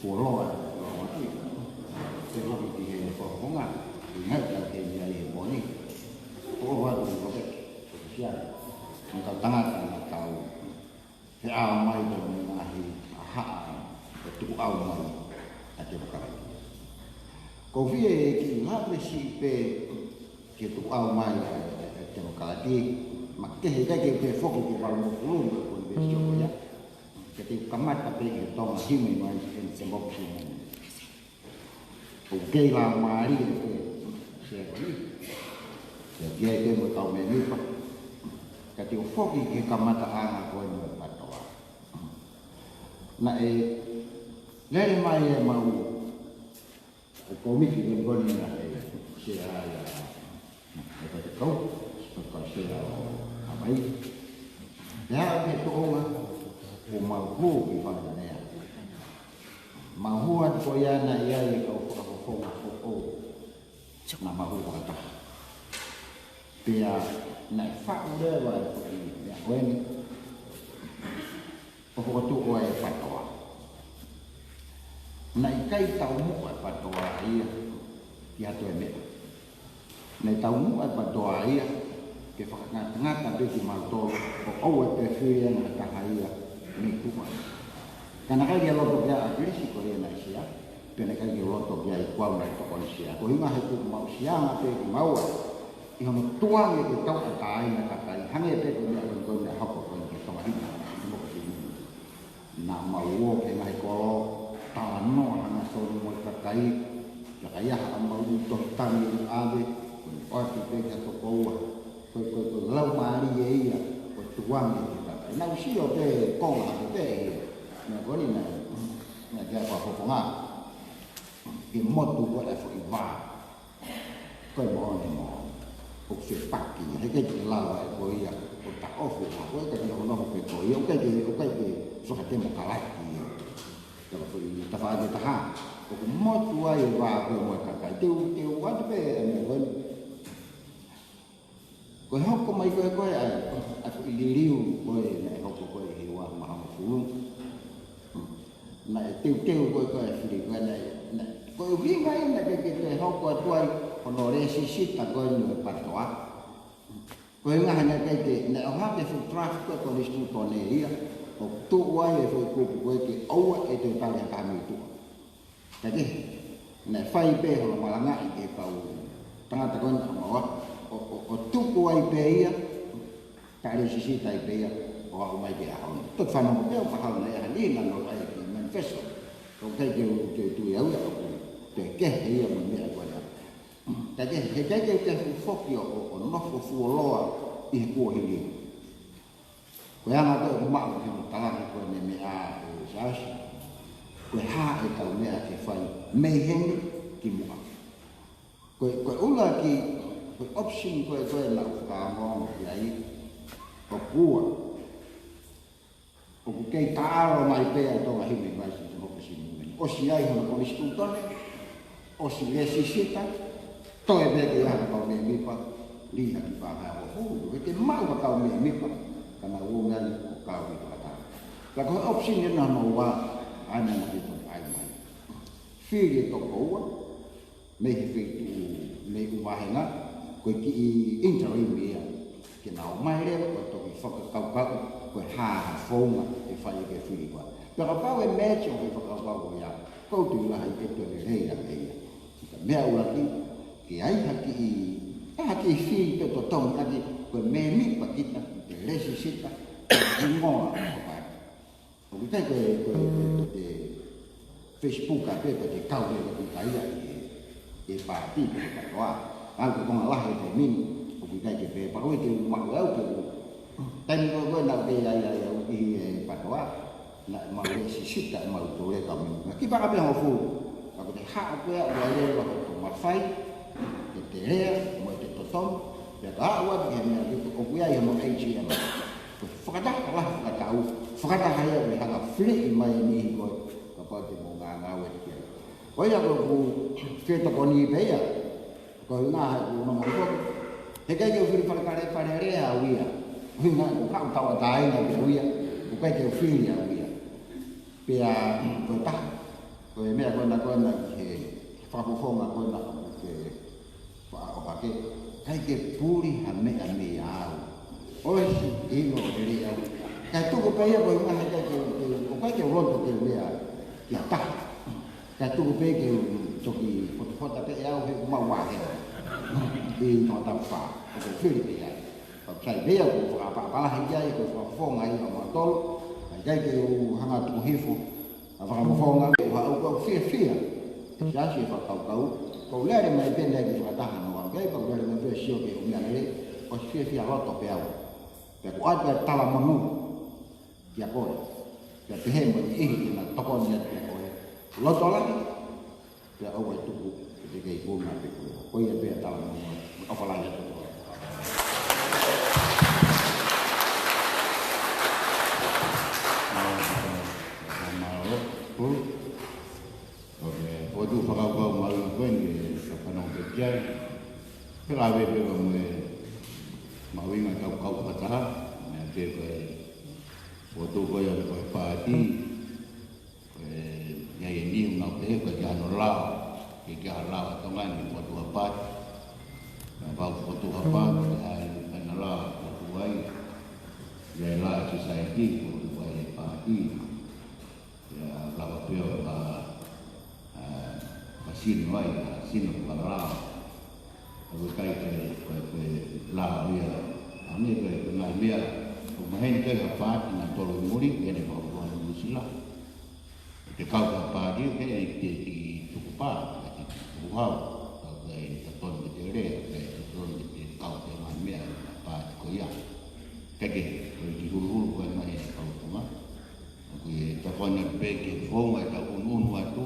fuoloa, fuoloa ki. Te loki ki he fofonga, ʻi he ngaahi tau ke ia ʻi he moni. Ko ʻoatu ko te, ko te sia. Mo kau tangata na kau he ʻaho mai ko e ngaahi ʻaho ʻe tukuʻau mai ʻa e temokalati. Ko e fie ki lave siʻi pē ke tukuʻau mai ʻa e, ʻa e temokalati, ma kehe ʻikai ke u toe foki ki he valungofulu ko e konivensio ko ia. Ka te u kamata pē ʻi he Tonga Human Rights and Democracy Movement. ʻOku kei laumālie pē Sea ko eni. Sea ki ai pē mo e kau mēmipa. Ka te u foki ki he kamataʻanga ko eni ʻo e PATOA. Naʻe lele mai ʻemau, ʻa e kōmiti ko eni naʻe Sea ia, ʻa e faifekau, faifekau Sea ʻo Havaii. Pea ʻi he toʻonga, ʻo mau hū ki Fale Alea. Mau hū atu ko ia naʻe ʻi ai e kau fakafofonga foʻou. Naʻa mau hū fakataha. Pea naʻe faʻu leva e foʻi meʻa ko eni ʻo fokotuʻu ʻa e PATOA. Naʻe ʻikai taumuʻa e PATOA ia ki ha toe meʻa. Naʻe taumuʻa e PATOA ia ke fakangatangata pē kimautolu ʻo ʻoua ʻe toe fili ʻe ha taha ia mei tuʻa. Ka naʻe ʻikai ke loto ki ai ʻa ʻAkilisi ko ia naʻe Sea, pea naʻe ʻikai ke loto ki ai ko au naʻe tokoni Sea. Ko e ʻuhinga he kuo mau Seanga pē kimaua ʻi hono tukuange ke tauʻatāina e kakai, hangē pē ko e meʻa ko eni ko eni naʻe hoko ko eni ki Tonga Hina, mo ko eni. Naʻa mau ō ki he ngaahi kolo, talanoa hangatonu mo e kakai, kakai ʻa haʻamau tohi tangi ʻi ʻave, ko eni ʻoatu pē ki ha tokoua, ko e, ko e, ko e laumālie ia, ko e tukuange ki he kakai. Naʻa ku sio pē konga hake pē ia, naʻa ko eni naʻe, naʻe ke ako fofonga, ke motu ko e foʻi vā. Ko e moʻoni mo ʻoku fepaki, he ʻikai ke lava ʻe koe ia ʻo taʻofi ʻe koe, ʻikai ke nofonofo pē koe ia, ʻikai ke, ʻikai ke fakatemokalati ia. Ka ko e foʻi tafaʻaki ʻe taha, ʻoku motu ai e vā ko ē mo e kakai. Te u, te u ʻoatu pē ʻa e meʻa ko eni. Ko e hoko mai ko ē ko ē ʻa e, ʻa e foʻi liliu ko ē naʻe hoko ko ē ʻi he ua afe mā hongofulu. Naʻe teuteu ko ē ko ē fili ko ē naʻe, naʻe, ko e ʻuhinga ia naʻe ʻikai ke toe hoko atu ai hono lēsisita ko eni ʻo e PATOA. Ko e ʻuhinga he naʻe ʻikai ke, naʻe ʻohake e full draft ko ē ʻo e konisitūtone ia, ʻo tuʻu ai e foʻi kupu ko ē ke ʻoua ʻe toe tali ha taha mei tuʻa. Ka ke, naʻe fai pē hono malangaʻi ki he kau tangata ko eni ʻa Maua, ʻo, ʻo, ʻo tuku ai pē ia, ka lēsisita ai pē ia, ʻo aʻu mai ki he ʻaho ni. Toki fanongo pē ʻo mahalo naʻe ʻi ai ha lina noa ai ki he manifesto. Ka ʻoku ʻikai ke u, ke u tui au ia, ʻoku toe kehe ia mo e meʻa ko ena. Ka ke, he ʻikai ke u toe foki ʻo, ʻo, ʻo nofo fuoloa ʻi he kuohili. Ko e anga ko ē ʻoku maʻu ki hono talaange ko eni meʻa ʻe Siaosi. Ko e hā ʻetau meʻa ke fai mei heni ki muʻa. Ko e, ko e ʻuluaki, ko e option ko ē, ko ē naʻa ku fakaongoongo ki ai, ʻoku ua. ʻOku kei taʻalo mai pē ʻa e Tonga Human Rights and Democracy Movement. ʻOsi ai hono konisitūtone, ʻosi lēsisita, toe pē ke ʻi ai ha kau mēmipa, lī ha kiʻi pā hā ko fu, ke te maʻu ha kau mēmipa, ka naʻa ku ō mai ʻo kau ʻi he fakataha. Ka ko e option ʻe nima mo ua, ʻa ena naʻa ke toe ʻai mai. Fili e tokoua, mei he feituʻu, mei ʻUvahenga, ko e kiʻi interim ia. Ke na ō mai leva, ʻo toki fakakaukau, ko e hā ha founga ʻe fai ke fili ko ē. Pea kapau ʻe match ʻo e fakakaukau ko ia, ʻoku ou tui lahi ʻe toe lelei ange ia. Ka meʻa ʻuluaki, ke ʻi ai ha kiʻi, ha kiʻi fili pe totongi ʻaki, ko e mēmipa kita, lēsisita, hingoa ʻo e paati. ʻOku ʻikai ko e, ko e, ko e, ko e Facebook ʻa pē, ko e kau e, ko e kaia ʻi he, ʻi he paati pe ko e PATOA. Ka ko e konga lahi e taimi ni, ʻoku ʻikai ke pehē, pea ko e ke maʻu au ke u. Taimi ko ē naʻa ku ʻi ai, ai au ʻi he PATOA, naʻe mau lēsisita, mau tole kau minu. Naʻa ku paka pē hongofulu. Ka ko e haʻu ko ē ʻo lele ʻo mafai, ke te lea, mo te totonu, pea ka ʻoua ke meʻa ke ʻoku ʻi ai mo AGM. Ko e fakataha lahi fakatau, fakataha ia ʻoku hanga fili mai ni ko ē, kapau te mou ngāngāue ki ai. Ko ia ko ʻeku fetokoni pē ia, ko e ʻuhinga he ʻoku ou nonga ʻi ai. He ʻikai ke u fili fale kale fale lea au ia. Ko e ʻuhinga ko e kau tauʻatāina pē au ia, ʻoku ʻikai ke u fili au ia. Pea ko e taha, ko e meʻa ko ena ko ena ki he fakafofonga ko ena ʻoku ke faʻa ʻohake, ʻikai ke puli ha meʻa meia au. ʻOsi ʻilo lelei au. Kae tuku pē ia ko e ʻuhinga he ʻikai ke, ke, ʻoku ʻikai ke u loto ke u lea ki ha taha. Kae tuku pē ke u toki fotofota pē ʻe au he ʻoku mau ʻi he ʻi he toko tapu fā. ʻOku ou fili pē ia. Pea sai pē ia ʻoku ou fakapapalahi ki ai, ko e fakafofonga ia ʻo mautolu. Kae ʻikai ke u hanga tuku hifo ʻa e fakafofonga, ʻo haʻu ʻoku ou fiefia. Siasi e fakakaukau, ko e lele mai pē ʻene ʻi he fakataha naʻa ku ʻi ai, pea u lele mai pē sio ki he ʻū meʻa lelei, ʻosi fiefia loto pē au. Pea ʻoku ʻoatu e talamonū kia koe. Pea pehē mo e ʻEiki ke na tokoni atu kia koe. Loto lahi, pea ʻoua ʻe tuku, ke te kei puna pē koe. Ko ia pē ʻa e talamonū, ʻofa lahi atu koe. Mālō, Pulu. ʻOku ou fokotuʻu fakakaukau mahuʻinga ko eni ke ta fanongo pē ki ai. Ke lave pē mo e mahuʻinga ʻetau kau fakataha, meʻa pē ko e fokotuʻu ko ia ko e paati, ko e, ʻi ai e niʻihi ʻoku nau pehē ʻoku ʻikai ke ʻi ai hano lao, ʻikai ke ʻi ai ha lao ʻa Tonga ni fokotuʻu ha paati. Kapau fokotuʻu ha paati, ʻikai ke ʻi ai hano lao fokotuʻu ai, ʻi ai e lao ʻa e society fokotuʻu ai e paati. ʻIa, lava pē ʻo ka, ʻa, ka sino ai, ka sino ka lao. ʻOku ʻikai ke, ko e, ko e lao ia. ʻA e meʻa ko e, ko e ngaahi meʻa, ʻoku maheni ko e ha paati naʻe tolo ʻi muli, ʻi heʻene fakafofonga ʻi Nuʻusila. Te kau ha paati, ʻoku ʻikai ke te tuku pā, ʻikai te tuku hau. Ka ʻoku ʻikai te totonu ke te lea, ʻikai te totonu ke te kau ki he ngaahi meʻa, ha paati ko ia. ʻIkai ke, ko e kiʻi huluhulu ko ē mai he fakafofonga. ʻOku ou tokoni pē ki he founga ʻetau ʻunuʻunu atu,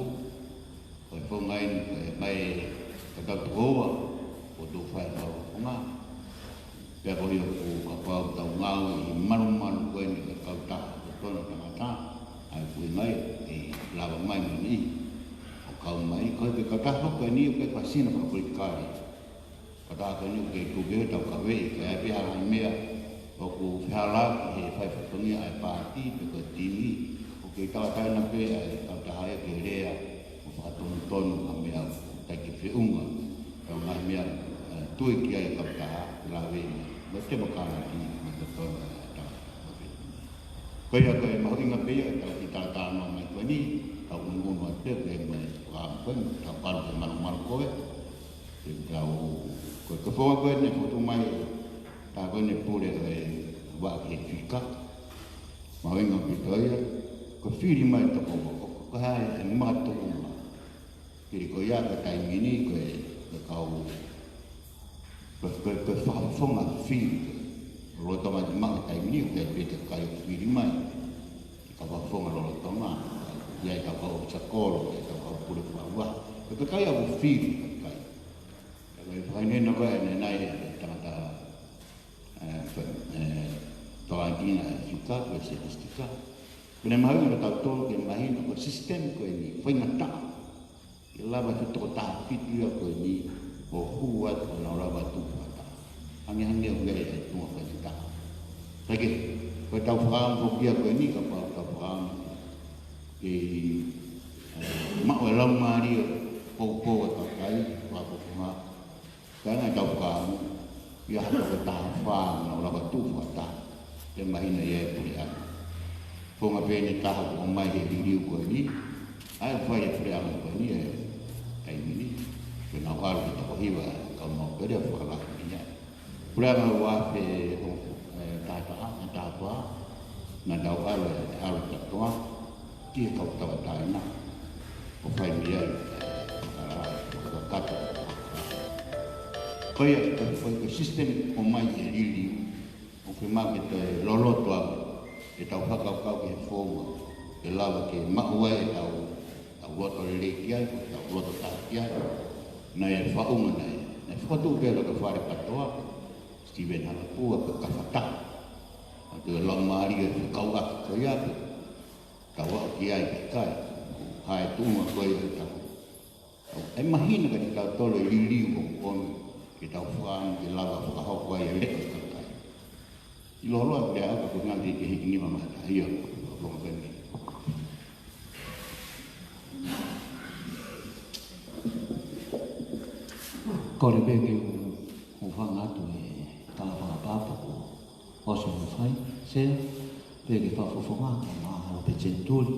ko e founga eni, ko e mai ka tau tuku ua, ʻo tau fai fakafofonga. Pea ko ia ʻoku kapau tau ngāue ʻi he malumalu ko eni ʻo e kautaha totonu tangata, ʻa ia ʻoku ʻi ai e lava mai mo e niʻihi ʻoku kau mai, ko e kautaha ko eni ʻoku ʻikai ko ha sino fakapolitikale. Kautaha ko eni ʻoku kei tuku ke tau kavei, ka ʻi ai pē ha ngaahi meʻa ʻoku fehālaaki he fai fatongia ʻa e paati pe ko e timi, ʻoku kei tauʻatāina pē ʻa e kautaha ia ke lea mo fakatonutonu ha meʻa ʻoku ʻikai ke feʻunga. ʻA e ngaahi meʻa, ʻe, tui ki ai e kautaha, ke lave mai. Mo e temokālati, mo e totonu ʻa e tangata. Ko ia ko e mahuʻinga pē ia, ʻetau kiʻi talatalanoa mai ko eni, tau ʻunuʻunu atu pē, pea mai, ʻa, ko eni, tau palu ke malumalu ko ē. Te tau, ko e, ko e founga ko ē naʻe fokotuʻu mai, tā ko ē ʻene pule ʻo e vaʻa ki he fika. Mahuʻinga ʻaupito ia, ko e fili mai toko, ko, ko, ko e hā e maka toko uma. Fili ko ia ko e taimi ni, ko e, ko e kau, ko e, ko e, ko e fakafofonga fili. Lolotonga e maka taimi ni, ko e pē ke kai ʻo fili mai. Ka fakafofonga lolotonga, ʻi ai e kau ʻofisa kolo, ʻi ai e kau pule fua. Ko e kakai ʻoku fili, kakai. Ko e fakahinehina ko ē ʻanenai e tangata, ʻe, fa-, ʻe, tokanga ki he fika, ko e statistika. Ko ʻene mahuʻinga kiate kitautolu ke mahino ko e sisitemi ko eni, faingataʻa. Ke lava e tokotaha fitu ia ko eni ʻo hū atu ʻo nau lava tupu fakataha. Hangehangē ʻoku ʻi ai e tuʻunga faingataʻa. Kae kehe, ko ʻetau fakaʻamu foki ia ko eni kapau ʻoku tau fakaʻamu ke, ʻe, maʻu e laumālie poupou ʻa e kakai, fakafofonga. Ka ʻi ai ʻetau fakaʻamu, ʻi ai ha tokotaha ʻe fā ʻoku nau lava tupu fakataha, ke mahino ia ʻe he puleʻanga. Founga pē ʻe taha ʻoku ʻomai he liliu ko eni, ʻa ia ʻoku fai ʻe he puleʻanga ko eni he taimi ni, ke nau ʻalu ki he toko hiva, kau mau pele ʻo fakalahi ia. Puleʻanga ua pe, ʻo, ʻe, taha taha, taha taha, naʻa tau ʻalu, ʻalu kātoa ki he kau tauʻatāina ʻo fai mei ai ʻa e fakakakato. Ko ia, ko e, ko e, ko e sisitemi ʻoku ʻomai ʻe he liliu, ʻoku fiemaʻu ke toe loloto ʻa ʻetau fakakaukau ki he founga ke lava ke maʻu ai ʻetau, ʻetau loto lelei ki ai, ʻetau loto taha ki ai. Naʻe faʻunga naʻe, naʻe fokotuʻu pē ʻe he loto fale kātoa, Stephen Halapua, ko e kafataha. ʻA e laumālie fekauʻaki ko ia pē, tau aʻu ki ai pe ʻikai. Ko e tuʻunga ko ia ʻetau, ʻetau, ʻe mahino kiate kitautolu e liliu ʻoku ʻomi ke tau fakaʻamu ke lava fakahoko ai e leʻo ʻo e kakai. ʻIloa loa pē ʻa e ʻaho ko ē naʻe hiki nima mai ʻa ia ʻo longa pē ni. Kole pē ke u, u hanga atu he tala fakatapu kuo ʻosi hono fai, Sea, pea ki he fakafofonga, kae ʻumaʻā ʻa Lopeti Senituli,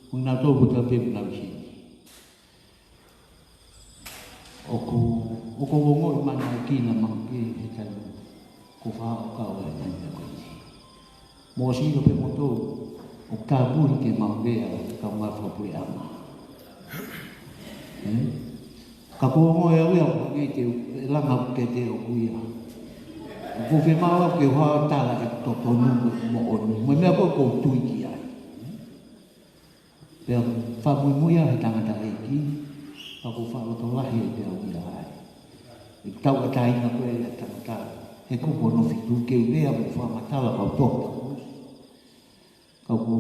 mo kinautolu kotoa pē ʻoku nau hiki. ʻOku, ʻoku ou ongoʻi manako kina maʻu pē he taimi kuo fakakaukau ai e taimi ko eni. Mou sio pē moutolu, ʻoku tāpuni ke maʻu pē ʻa e kaungā fakapuleʻanga. Ē? Ka ʻoku ou ongoʻi au ia ʻoku hangē te u, e langa ʻoku ke te ʻoku ia. ʻOku ou fiemaʻu au ke u hao tala e totonu mo e moʻoni. Mo e meʻa ko ē ʻoku ou tui ki ai. Pea fakamuimui au he tangataʻeiki, pea ʻoku ou fakalotolahi pē au ia ai. ʻE tauʻatāina ko ē ʻa e tangata, he kupu hono fitu ke u lea mo fakamatala kau tō. Ka ʻoku,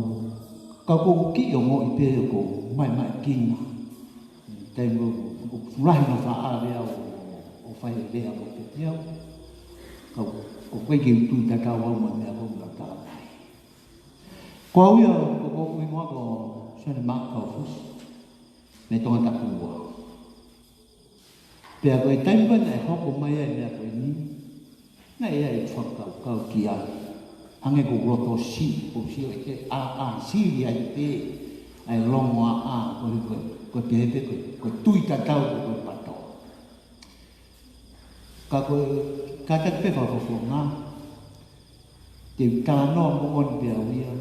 ka ʻoku ou kiʻi ongoʻi pē ʻoku ou maʻimaʻi kina. Taimi ʻoku, ʻoku lahi hono faʻa lea ʻo, ʻo fai e lea mo e pepeau. Ka ʻoku, ʻoku ʻikai ke u tui tatau au mo e meʻa ʻoku ou tala mai. Ko au ia, ko, ko hoku hingoa ko Sione Maʻa Kaufusi, mei Tongatapu ua. Pea ko e taimi ko ē naʻe hoko mai ai e meʻa ko eni, naʻe ʻi ai e fakakaukau ki ai. Hangē ko e loto siʻi, ko e sio ʻe he ʻa, ʻa, sili ai pē, ʻa e longo ʻa, ʻa, ko e, ko e, ko e pehē pē, ko e, ko e tui tatau, ko e pato. Ka ko e, kātaki pē fakafofonga, te u talanoa moʻoni pē au ia.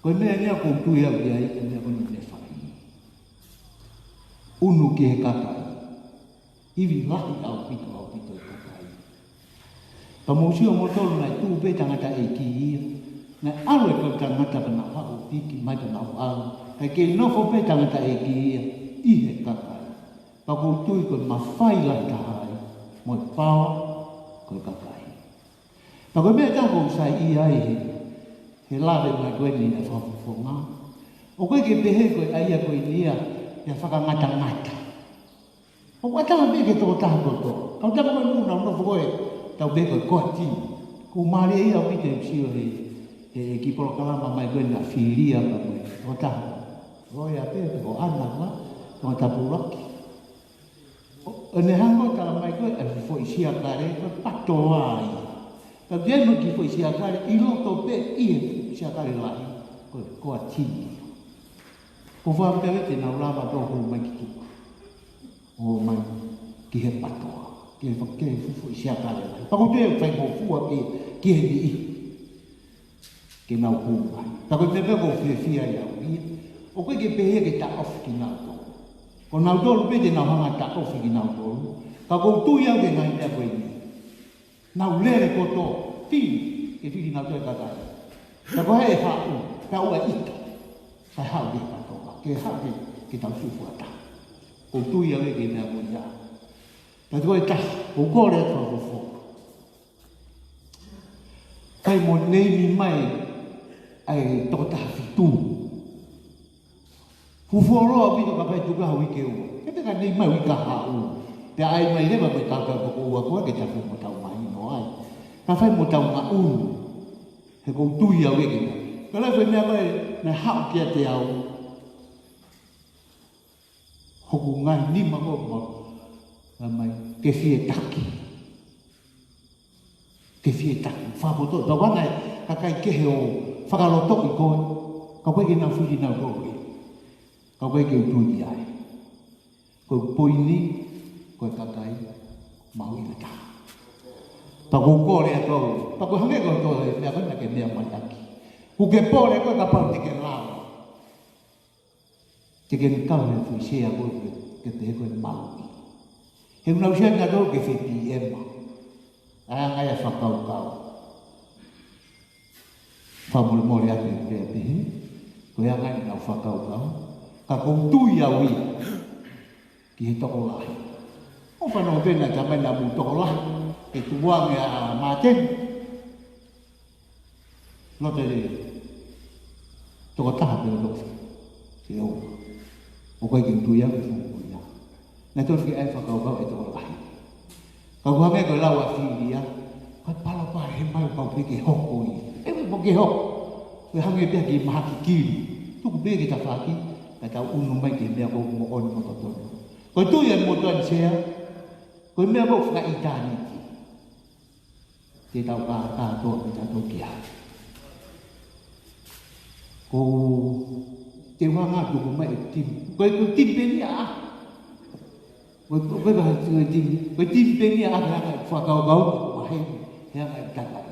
Ko e meʻa ia ʻoku ou tui au ia, ko e meʻa ko eni ne fai. ʻUnu ki he kakai. Ivi lahi ʻaupito, ʻaupito e kakai. Pea mou sio moutolu naʻe tuʻu pē tangataʻeiki ia. Naʻe ʻalu e kau tangata pea nau haʻu piki mai pea nau ʻalu. Kae kei nofo pē tangataʻeiki ia ʻi he kakai. Pea ʻoku ou tui ko e mafai lahi taha ia mo e paoa ko e kakai. Pea ko e meʻa ʻe taha ʻoku ou saiʻia ai he, he lave mai ko eni ʻa e fakafofonga. ʻOku ʻikai ke pehē ko e ʻai ia ko eni ia, ia fakangatangata. ʻOku ʻatā pē ki he tokotaha kotoa. Kau tama ko ē ʻoku nau nofo ko ē, tau pehē ko e koa tini. ʻOku mālie ia ʻaupito e sio he, he, he kiʻi polokalama mai ko ē naʻa fili ia pea mo e tokotaha. Loea pē, ko ʻAna ko ē, Tongatapu ʻuluaki. ʻO, ʻo ne hanga ʻo tala mai ko e, ʻa e foʻi siakale, ko e patoa ia. Ka ʻi ai mo e kiʻi foʻi siakale, ʻi loto pē ʻi he siakale lahi, ko e koa tini. Ko e fakaʻamu pē ke nau lava tō hū mai ki tuʻa. ʻO mai ki he patoa, ki he fa-, ki he foʻi siakale lahi. Pea ko e toe faingofua pē ki he niʻihi ke nau hū mai. Pea ko e meʻa pē ʻoku ou fiefia ai au ia. ʻOku ʻikai ke pehē ke taʻofi kinautolu. Ko nautolu pē te nau hanga ʻo taʻofi kinautolu. Ka ʻoku ou tui au ki he ngaahi meʻa ko eni. Nau lele kotoa, fili, ke fili kinautolu e kakai. Pea ko hai ʻe haʻu, pea ʻoua ʻe ʻita. Kae haʻu ki he patoa, ke haʻu ke, ke tau sio fuataha. ʻOku ou tui au ia ki he meʻa ko ia. Pea ko e taha, ʻoku ou kole atu fakafofonga. Kae mo neimi mai ʻa e tokotaha fitu. Fuoloa ʻaupito ka fai tuku ha uike ua. Ke peka neimi mai uike kahaʻu. Pea ʻai mai leva mo e kaukau ko ua ko ē ke tau fai mo tau mahino ai. Ka fai mo tau ngaʻunu. He ʻoku ou tui au ʻe kina. Ka lava e meʻa ko ē naʻe haʻu kiate au. Hoku ngaahi nima ko ē mau, ʻomai ke fie taki. Ke fie taki, fakapoto, tau ana e kakai kehe ʻo fakalotoʻi koe, ka ʻoku ʻikai ke nau fili nautolu ia. Ka ʻoku ʻikai ke u tui ki ai. Ko e poini, ko e kakai, mahuʻinga taha. Pea ʻoku ou kole atu au, pea ʻoku hangē ko e toe meʻa ko ena ke meʻa mai ʻaki. ʻOku ke pole koe kapau te ke lava. Te ke kau he fuʻu sea ko ē ke, ke pehē ko e maluʻi. He ʻoku nau sio ʻa nautolu ke fepīema. ʻA e anga ia e fakakaukau. Fakamolemole atu e pea pehē. Ko e anga ia ʻenau fakakaukau. Ka ʻoku ou tui au ia ki he tokolahi. ʻOku ou fanongo pē naʻa tau mai naʻa mou tokolahi. Ke tukuange ʻa Māteni. Loto e tokotaha pē loto ke o. ʻOku ʻikai ke u tui au ki he fuʻu ko ia. Naʻe tonu ke ʻai e fakakaukau e tokolahi. Ka ʻoku hangē ko e lau ʻa Filia, ko e palopalema ia ʻoku pau pē ke hoko ia. ʻE, ʻoku pau ke hoko. Ko e hangē pē ia ki he mahaki kili. Tuku pē ki tafaʻaki, ka tau ʻunu mai ki he meʻa ʻoku moʻoni mo totonu. Ko e tui ʻa e motuʻa ni Sea, ko e meʻa ʻoku fakaʻitāniti. Te tau kākātoa pē tautolu ki ai. Ko e anga ʻoku tuku mai e timi. Ko e, ko e timi pē eni ʻa. Ko e, ko e, ko e timi, ko e timi pē eni ʻa, he anga e fakakaukau, ʻa he, he anga e takai.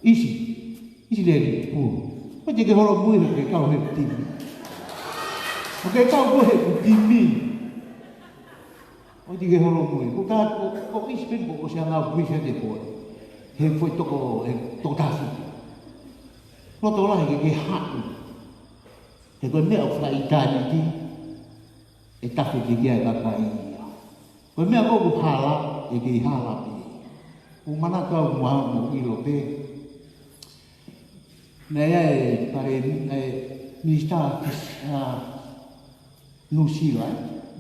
ʻIsi, ʻIsileli, pū. ʻOua te ke holomui he ke kau he timi. ʻOku ke kau koe he timi. ʻOua te ke holomui. Ko ka, ko, ko ʻIsi pē eni ko, ko Sea ngāue pui Sea te koe. He foʻi toko, he toko tafi. Loto lahi ke ke haʻu. He ko e meʻa ʻoku fakaʻitāniti, ʻe tafe ke kia e kakai ia. Ko e meʻa ʻoku hala, ʻe kei hala pē. ʻOku ou manatu au mo au mo ʻilo pē. Naʻe ʻi ai e pale, e minisitā, ʻa, Nuʻusila,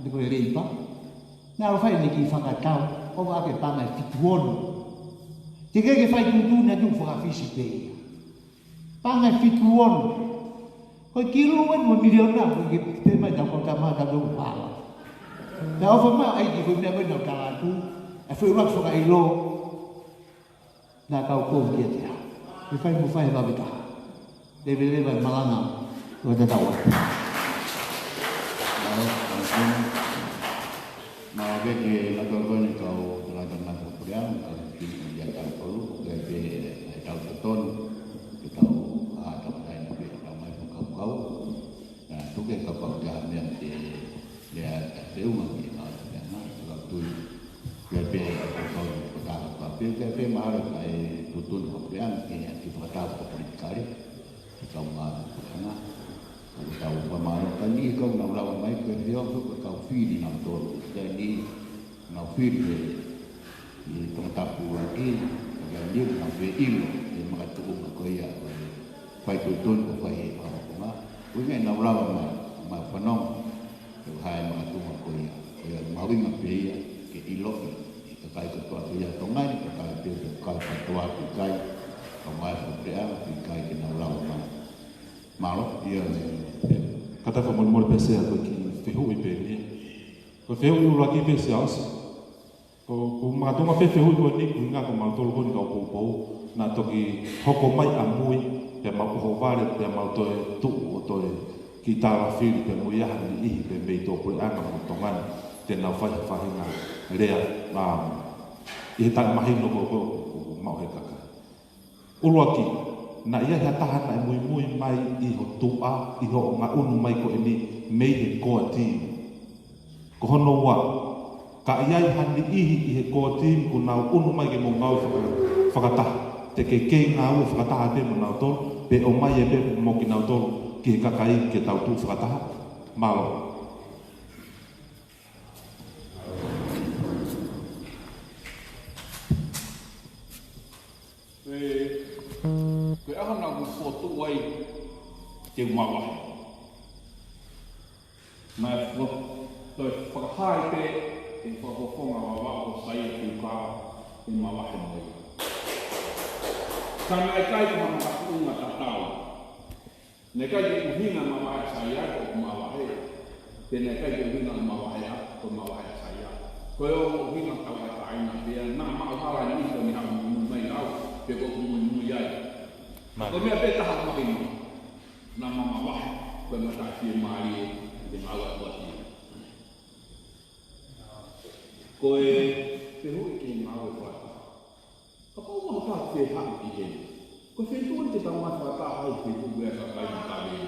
ē, ko e Leipa. Naʻe ʻalu fai ʻene kiʻi fakatau, ʻo ʻave paʻanga ʻe fitu ono. Teʻeki ke fai tuʻutuʻuni atu, fakafisi pē ia. Paʻanga ʻe fitu ono. Ko e kilu eni mo e miliona, ko e ke pehē mai tau ko tama tau tau pala. Naʻe ʻofa mai ʻa e ʻEiki ko e meʻa ko ē naʻa tau tala atu, e foʻi ʻuluaki fakaʻilo, naʻa tau kou kiate ia. Ke fai mo fai vave taha. Leveleva e malanga, ko e tatau atu. Mālō, mālō. Mālō pē ki he nautolu ko eni kau tangata ngāue fakapuleʻanga, kau tini ia tautolu, ko e pē ʻetau totonu, ke tau ʻā tau taina pē ʻetau ngāue fakakaukau. Naʻa tuku ke kapau ʻoku ʻi ai ha meʻa te lea ʻa e feʻunga ki he ngāue fakapuleʻanga, ka tui. Ke pē ʻa e kau fakataha pē, ke pē mahalo ka e tuʻutuʻuni fakapuleʻanga, ke ʻi ai ha kiʻi fakataha fakapolitikale, ke kau ngāue fakapuleʻanga. Ko e kau fakamālō, ka ni kau nau lava mai, ko e feʻunga ko e kau fili nautolu, ka ni nau fili he ʻi Tongatapu ʻuluaki, ka ni nau feʻilo he makatuʻunga ko ia, ko e fai tuʻutuʻuni ko e fai he fakahokonga. Ko ia naʻa nau lava mai, mai fanongo, ke ʻi ai e makatuʻunga ko ia. Ko ia mahuʻinga pē ia, ke ʻiloʻi, ʻe kakai kotoa pē ia Tonga ni, kakai pē, kakai kotoa pē ʻikai, ka mai ko pē ʻa, ʻikai ke nau lava mai. Mālō, ia ē. Kātaki fakamolemole pē Sea ko e kiʻi fehuʻi pē eni. Ko e fehuʻi ʻuluaki pē Sea ʻosi. Ko, ko e makatuʻunga pē fehuʻi ko eni, ko e ʻuhinga ko mautolu ko eni kau poupou, naʻa toki hoko mai ʻamui, pea mau ʻohovale, pea mau toe tuʻu ʻo toe kiʻi tālafili, pea mo e ʻaho ni ʻi he pē mei tuʻapuleʻanga mo Tonga ni, te nau fai ha faʻahinga lea, ʻa, ʻi he taʻemahino ko, ko, ko, ko maʻu he kakai. ʻUluaki, naʻe ʻi ai ha taha naʻe muimui mai ʻi ho tuʻa, ʻi hoʻo ngaʻunu mai ko eni mei he core team. Ko hono ua, ka ʻi ai ha niʻihi ʻi he core team kuo nau ʻunu mai ke mou ngāue faka-, fakataha. Te ke kei ngāue fakataha pē mo nautolu, pe ʻomai ē pē mo kinautolu ki he kakai ke tau tuʻu fakataha. Mālō. Ko e, ko e ʻaho naʻa ku fotu ai te u mavahe. Naʻe fo-, toe fakahā pē ʻe he fakafofonga Vavaʻu ko Saia Fiukala ke mavahe mo ia. Ka naʻe ʻikai ko ha makatuʻunga tatau. Naʻe ʻikai ke ʻuhinga mavahe ʻa Saia ko ʻeku mavahe. Pea naʻe ʻikai ke ʻuhinga mavahe ʻaʻaku ko e mavahe ʻa Saia. Ko e ongo ʻuhinga tauʻatāina pē ia, naʻa mau hala ni ko eni haʻu muimui mai au, pe ko ʻeku muimui ai. Mālie. Ko e meʻa pē taha mahino, naʻa ma mavahe, ko e mataʻi fiemālie, ʻi he ngāue ʻa e ʻOtua. Ko e fehuʻi ki he ngāue fakataha. Kapau ke haʻu ki heni. Ko e feituʻu eni te tau mai fakataha ai, feituʻu ko ia ʻa e kakai Matavai.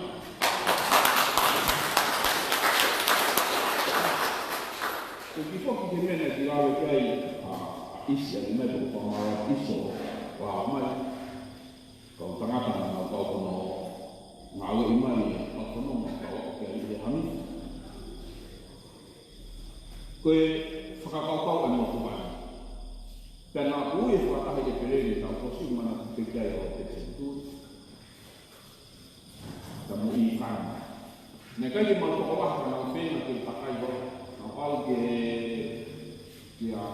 Ko e kiʻi foki ke mena ki lalo ki ai, ʻa, ʻa ʻIsi, ʻa e meʻa ko e fakamālō ʻa ʻIsi, ʻo lava mai. Kau tangata naʻa nau kau hono ngāueʻi mai, ʻa hono ngāue kau ʻoku ʻi ai ʻi he hami. Ko e fakakaukau ʻa e motuʻa ni. Pea naʻa ku ui e fakataha ʻi ʻEpeleli taʻu ʻosi, manatuʻi pē ki ai ʻa Lopeti Senituli. Ka mo ʻIkana. Naʻe ʻikai ke mau tokolahi ka nau feinga ke takai holo. Nau ʻalu ke, ke ʻa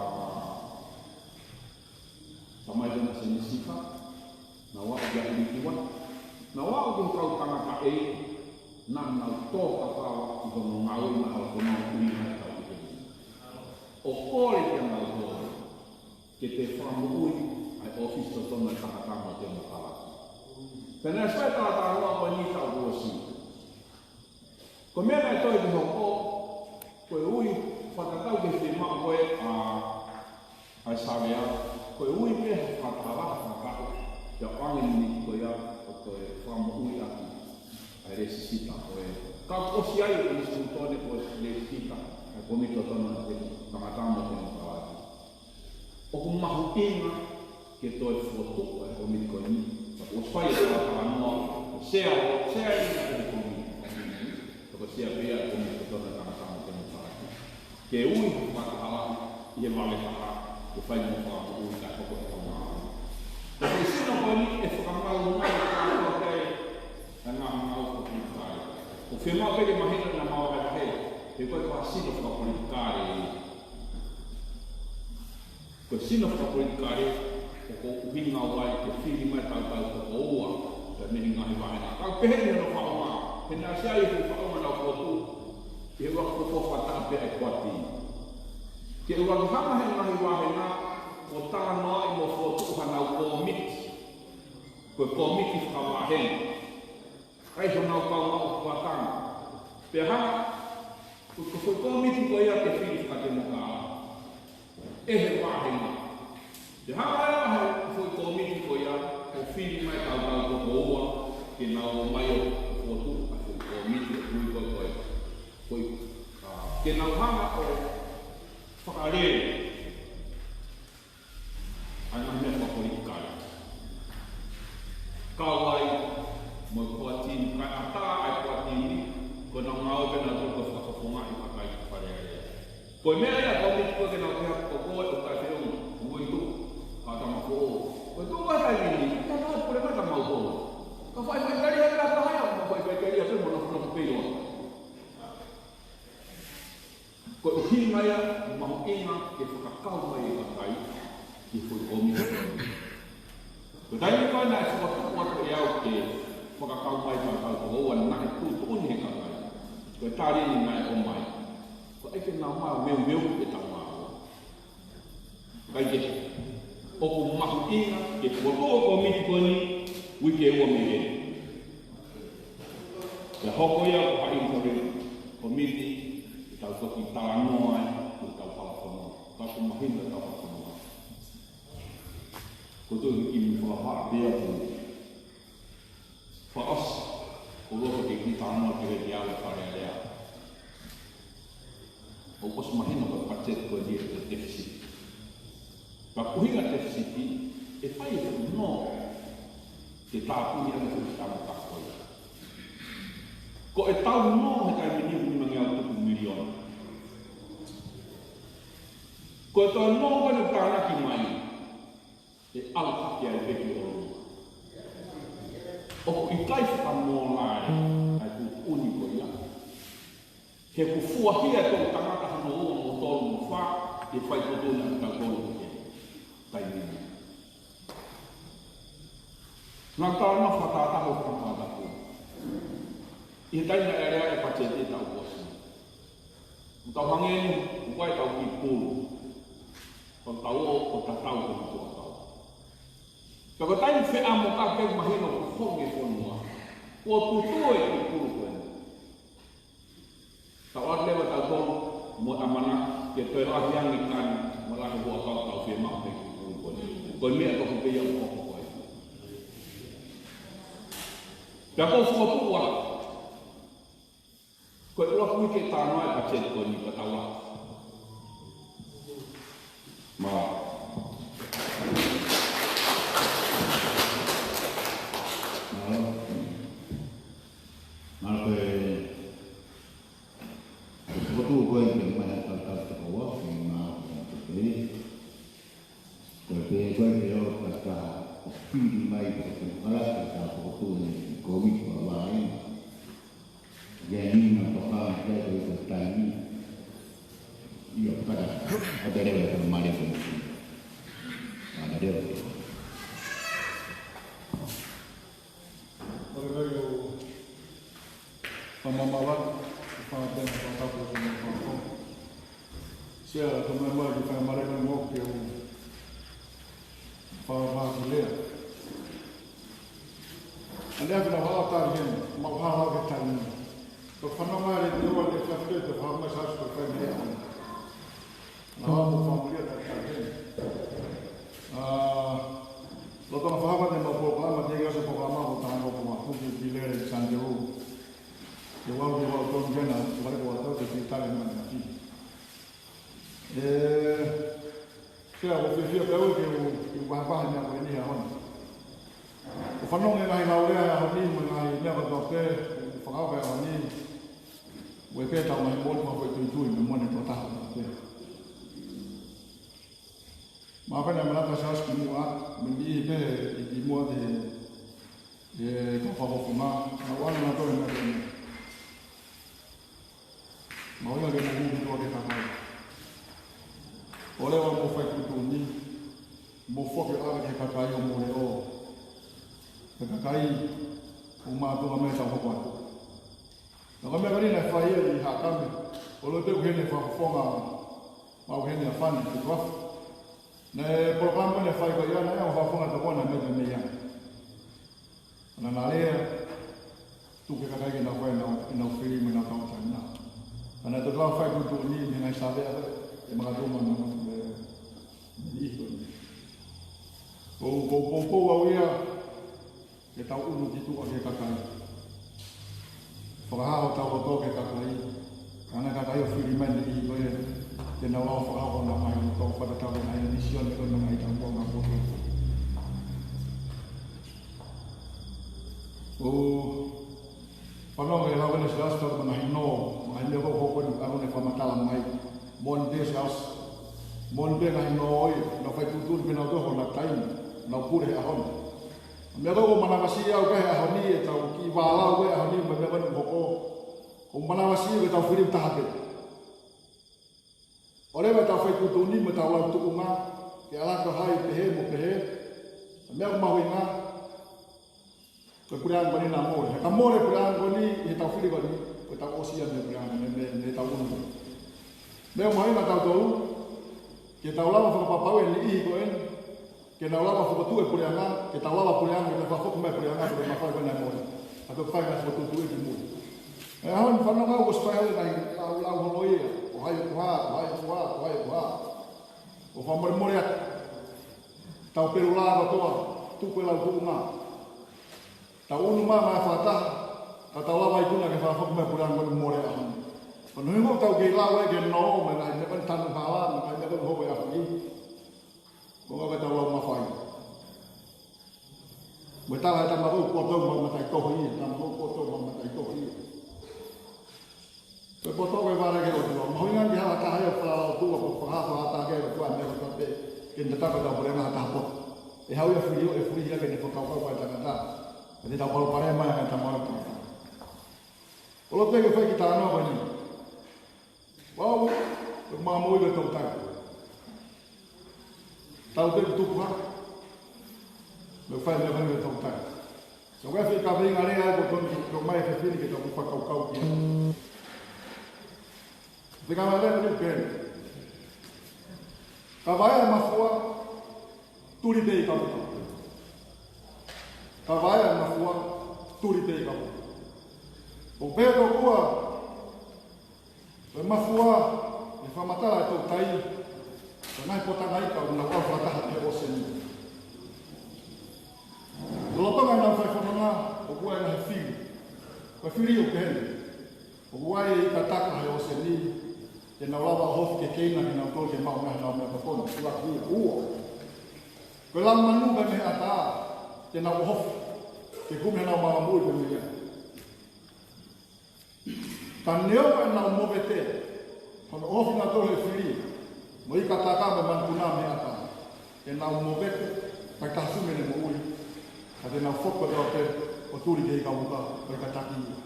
Tamai Tena Senisika, nau aʻu ki ʻAfilitiua, nau aʻu ki he kau tangataʻeiki, naʻa nau tō kakawa ki hono ngāue naʻa nau ʻi ai ʻi he tau ʻi heni. ʻO kole kiate kinautolu ke toe fakamoʻui ʻa e ʻōfisi totonu ʻa e Tangata mo e Temokalati. Pea naʻe ʻosi fai e talatalanoa ko eni taʻu kuo ʻosi. Ko e meʻa naʻe toe ke hoko, ko e ui, fakatatau ki he fiemaʻu ko ē ʻa, ʻa e Savea, ko e ui pē ha fakataha fakataha, ke ʻoange e miniti ko ia, ʻo toe fakamoʻui ʻaki ʻa e lēsisita ko ē. Ka kuo ʻosi ʻi ai e Konisitūtone ko e lēsisita, ʻa e Kōmiti Totonu ʻa e Tangata mo e Temokalati. ʻOku mahuʻinga ke toe fokotuʻu ʻa e kōmiti ko eni. Ka kuo ʻosi fai e talatalanoa, ko e sea, sea ia ʻa e kōmiti. Ka ko e sea pē ia ʻa e Kōmiti Totonu ʻa e Tangata mo e Temokalati. Ke ui ha fakataha lahi ʻi he vale taha, ke fai mo fakamoʻui kae hoko e kau ngāue. Ka ko e sino ko eni ʻe fakamaau mai ʻa e kau ngāue, ʻa e ngaahi ngāue fakapolitikale. ʻOku fiemaʻu pē ke mahino naʻa mau vahevahe, he ko e sino fakapolitikale ia. Ko e sino fakapolitikale, ʻoku ʻuhinga ai ke fili mai tautau toko ua, pea mei he ngaahi vāhenga. Ka ʻoku pehē ni hono faʻunga, he naʻe ʻosi ʻi ai e faʻunga naʻa nau fokotuʻu, ʻi he ua ko fo fata pē ʻa e kuati. Ke ʻoua ke hanga he ngaahi vāhenga, ʻo talanoaʻi mo fokotuʻu hanau kōmiti. Ko e kōmiti fakavāhenga. ʻA ia ko honau kau maʻu kuatanga. Pea hanga, ko e foʻi kōmiti ko ia ke fili fakatemokalati. ʻE he vāhenga. Pea hanga ʻe he foʻi kōmiti ko ia, ʻo fili mai tautau toko ua, ke nau ō mai ʻo fokotuʻu ʻa e foʻi kōmiti ʻo kui ko e ko e. Foʻi, ʻa, ke nau hanga ʻo fakalele ʻa e ngaahi meʻa fakapolitikale. Kau ai mo e kuati ni, kae ʻatā ʻa e kuati ni, ko ʻenau ngāue pē nautolu ko e fakafofongaʻi kakai ki Fale Alea. Ko e meʻa ia ko e miti ko ē ke nau pehē ko koe ʻoku ʻikai feʻunga, ko e tuʻu, ka tama ko ē. Ko e tuʻu ʻa e taimi ni, ka nau pule mai ka mau ko. Ka fai faʻiteliha pē ʻa e taha ia, ka fai faʻiteliha pē mo nofo nofo pē ʻi loto. Ko e ʻuhinga ia, mahuʻinga ke fakakau mai e kakai ki he foʻi kōmiti. Ko e taimi ko ē naʻe fakatupu atu ʻe au ke fakakau mai tautau toko ua naʻe tuʻutuʻuni he kakai. Ko e tali eni naʻe ʻomai. Ko e ke nau mau meumeu ke tau mau. Kae kehe, ʻoku mahuʻinga ke fokotuʻu e kōmiti ko eni uike ua mei heni. Pea hoko ia ko ha interim kōmiti, ke tau toki talanoa ai, ke tau fakafonua. Ka ʻoku mahino e tau fakafonua. Ko e tuʻu ki he kiʻi fakafā pea ko e fakaʻosi, ʻoku ou loto ke kiʻi talanoa ki he kiʻi ʻalu Fale Alea. ʻOku ʻosi mahino ko e patiseti ko eni ʻe deficit. Ka ʻuhinga deficit, ʻe fai e nō ke tāpuni ʻaki e foʻi tama ka ko ia. Ko e tau nō he taimi ni ʻe nimangeau tupu miliona. Ko e tau nō ko eni ʻoku tānaki mai, ʻe ʻalu hake ai pē ki ʻolunga. ʻOku ʻikai fakamōlale ʻa e tuʻutuʻuni ko ia. He ʻoku fuahia e toʻutangata hono ua mo tolu mo fā, ʻe fai tuʻutuʻuni ʻa tautolu ki he taimi ni. Naʻa tau nofo fakatātā ʻo fakatātā. ʻI he taimi naʻe alea e patiseti taʻu kuo ʻosi. ʻOku tau hangē ni, ʻoku ʻi ai e tau kiʻi pulu. Ko e tau ō, ko e tatau ko e tuʻa tau. Pea ko e taimi feʻamo ka ke mahino ko e honge fonua. Kuo tutu e kiʻi pulu ko eni. Tau ʻoatu leva tautolu mo e ʻamanaki ke toe lahi ange kani, mo e lahi huʻakau tau fiemaʻu mei he kiʻi pulu ko eni. Ko e meʻa ko ē pē ia ʻoku hoko ko Pea ʻoku ou fokotuʻu ā. Ko e ʻuluaki uike ʻe taha ʻa e patiseti ko eni pea tau ā. Mālō. Mālō. Mālō ko e, ko e fokotuʻu ko ē ke mai ha tautau te kaua, ke mālō ko e Ko e pē ko ē ke ʻoua ʻe kau ʻo fili mai ko e temokala ke kau fokotuʻu ʻeni ko e uike ua eni. Ia ni na toka ke ko e taimi. Ia kata. ʻA te lewe ko e mare ko e. ʻA te lewe. Ko e kai o Fakamālō, ʻoku ou fakaʻapaʻapa ki he faʻahinga fakafoki. Sea, tau mai mai ki he faingamālie ko eni ʻoku ou fakaʻapaʻapa ki he lea. ʻA e lea pē naʻa ku tali heni, mau hala ke tali ni. Ko e fanongo mai leva ʻi he fafete, te u fakaʻapaʻapa ki he Siasi ko e faingamālie. Naʻa mau fakamulia tali tali heni. ʻA, lolotonga fakaʻapaʻapa ki heʻemau polokalama, teʻeki ai ke ʻosi e polokalama ko e taha ʻoku mau puke ki Lele Sandelu. Ke ʻoua, ke ʻoua tonu ke na, ʻoua ke ʻoua tonu ke tali mai na ki. ʻE, ke ʻoua fiefia pē au ke u, ke u vahevahe meʻa ko eni he ʻaho ni. ʻOku ou fanongo he ngaahi lau lea he ʻaho ni, mo e ngaahi meʻa kotoa pē, ʻoku ou fakaʻapaʻapa he ʻaho ni. ʻOku ʻi ai pē ʻetau ngaahi moʻoni fakafoʻituitui, mo e moʻoni ʻa e tokotaha kotoa pē. Mahalo pē naʻe manatu ʻa e Siasi kimuʻa, mo e niʻihi pē ʻi kimuʻa he, he kau fakafofonga, naʻa nau ʻoange nautolu e meʻa ko eni. Mahuʻinga ke mou hū ki tuʻa ki he kakai. ʻOua leva ke mou fai tuʻutuʻuni, mou foki ʻo ʻave ki he kakai hoʻomou leʻo. He kakai, ʻoku mātuʻaki meʻa ʻetau hoko atu. Naʻa ko e meʻa ko eni naʻe fai ia ʻi Haʻakame, ʻo loi pē ʻoku ʻi heni e fakafofonga, mau ʻi heni ʻa Fani Tukuafu. Naʻe polokalama naʻe fai ko ia, naʻe ʻi ai e fakafofonga tokua naʻe meʻa mei ai. Naʻa na lea, tuku ki he kakai ke nau fai ʻenau, ʻenau fili mo ʻenau tauʻatāina. Ka naʻe toki lava fai tuʻutuʻuni mei he ngaahi sāvea ko ē, ʻe makatuʻunga mo e, mo e niʻihi ko eni. Ko, ko, ko, ko au ia, ke tau ʻunu ki tuʻa ki he kakai. Fakahā hotau loto ki he kakai. Ka ʻi ai e kakai ʻoku fili mai e niʻihi ko ē, ke nau lava fakahoko honau ngaahi loto, fakatatau ki he ngaahi misiona ko ē mo e ngaahi taumuʻa ʻoku nau poto. ʻOku ou fanongo he lau ʻa e Siasi ʻa e ngaahi nō, ngaahi meʻa ko ē ʻoku hoko ni, ʻa ē naʻe fakamatala mai. Moʻoni pē Siasi. Moʻoni pē ngaahi nō ʻoku nau fai tuʻutuʻuni pē nautolu honau taimi, nau pule he ʻaho ni. Meʻa ko ē ʻoku ou manavasiʻi au ki ai he ʻaho ni, ʻetau kiʻi vālau ko ē he ʻaho ni, mo e meʻa ko eni ʻoku hoko. ʻOku ou manavasiʻi ke tau fili taha pē. ʻOua leva ke tau fai tuʻutuʻuni mo ʻetau lau tuʻunga, ke ʻalu atu ʻo hai pehē mo pehē. Meʻa ʻoku mahuʻinga, ko e puleʻanga ko eni naʻa mole. He ka mole e puleʻanga ko eni, ʻi heʻetau fili ko eni, ko ʻetau ʻosi ia mei he puleʻanga, mei, mei, mei heʻetau ʻunu. Meʻa ʻoku mahuʻinga kiate kitautolu, ke tau lava fakapapauʻi e niʻihi ko eni, ke nau lava fokotuʻu e puleʻanga, ke tau lava puleʻanga, ke tau fakafoki mai e puleʻanga, ke mafai ko ē naʻe mole. Ka tau fai ngaahi fokotuʻutuʻu ʻi mui. He ʻaho ni fanongo au ʻosi fai holo e ngaahi lau, lau holo ia, ko hai ʻoku hā, ko hai ʻoku hā, ko hai ʻoku hā. ʻOku fakamolemole atu. Tau pelu lava kotoa, tuku e lau tuʻunga. Tau ʻunu mai, mai fakataha, ka tau lava ikuna ke fakafoki mai e puleʻanga ʻoku mole he ʻaho ni. Ko hono ʻuhinga ʻoku tau kei lau ai ki he nō, mo e ngaahi meʻa ko eni tanu hala, mo e ngaahi meʻa ko eni ʻoku hoko he ʻaho ni. Ko e ʻuhinga ke tau lau mafai. Mo e tala ʻe he tama ko ē, ko e tau mau mataʻitohi ia, tama ko ē, ko e tau mau mataʻitohi ia. Ko e poto ko e vale ki he ʻOtua, mahuʻinga ke hala taha ia ʻo fala ʻOtua, ko e fakaha fala taha ki he ʻOtua, meʻa kotoa pē, ke ne tataki hotau puleʻanga ha taha poto. ʻE haʻu ia ʻo fili, ʻe fili ia ke ne fakakaukau ki he tangata. Ka te tau palopalema ia ki he tama ʻo e tangata. ʻOku ou loto ke fai e kiʻi talanoa ko eni. Vau, ʻoku mau moʻui ko e toutai. Tau te tupu hake. Mo e fai meʻa ko eni ko e toutai. So ko e fika veinga lea ai ko e tonu ki o mai e fefine ke tau fakakaukau ki ai. Fika veinga lea ko eni pē. Ka vaea e mafua, tuli pē ʻi kapuka. Ka vaea e mafua, tuli pē ʻi kapuka. ʻOku pehē tokua, ko e mafua, ʻe fakamatala e toutai, ko e ngaahi potanga ika ʻoku nau ʻalu fakataha ki he ʻōseni. Lolotonga ʻenau fai fononga, ʻoku ʻi ai e ngaahi fili, Fili ʻoku pehē ni: ʻOku ʻi ai e ika taka he ʻōseni, te nau lava ʻo ʻohofi ke keina kinautolu ke maʻu mei ai haʻanau meʻatokoni. Ua, ua, ua. Ko e laumanu mei he ʻatā, te nau ʻohofi ke kumi haʻanau māʻoniʻoni ko e meʻa. Ka neongo ʻenau movete hono ʻohofi kinautolu ʻe he fili mo e ika taka mo e manupuna mei he ʻatā, te nau movete, ʻikai ha taha ʻe kumi ʻene moʻui, ka te nau foki kotoa pē ʻo tuli ki he ika uka, ko e ika taki ia.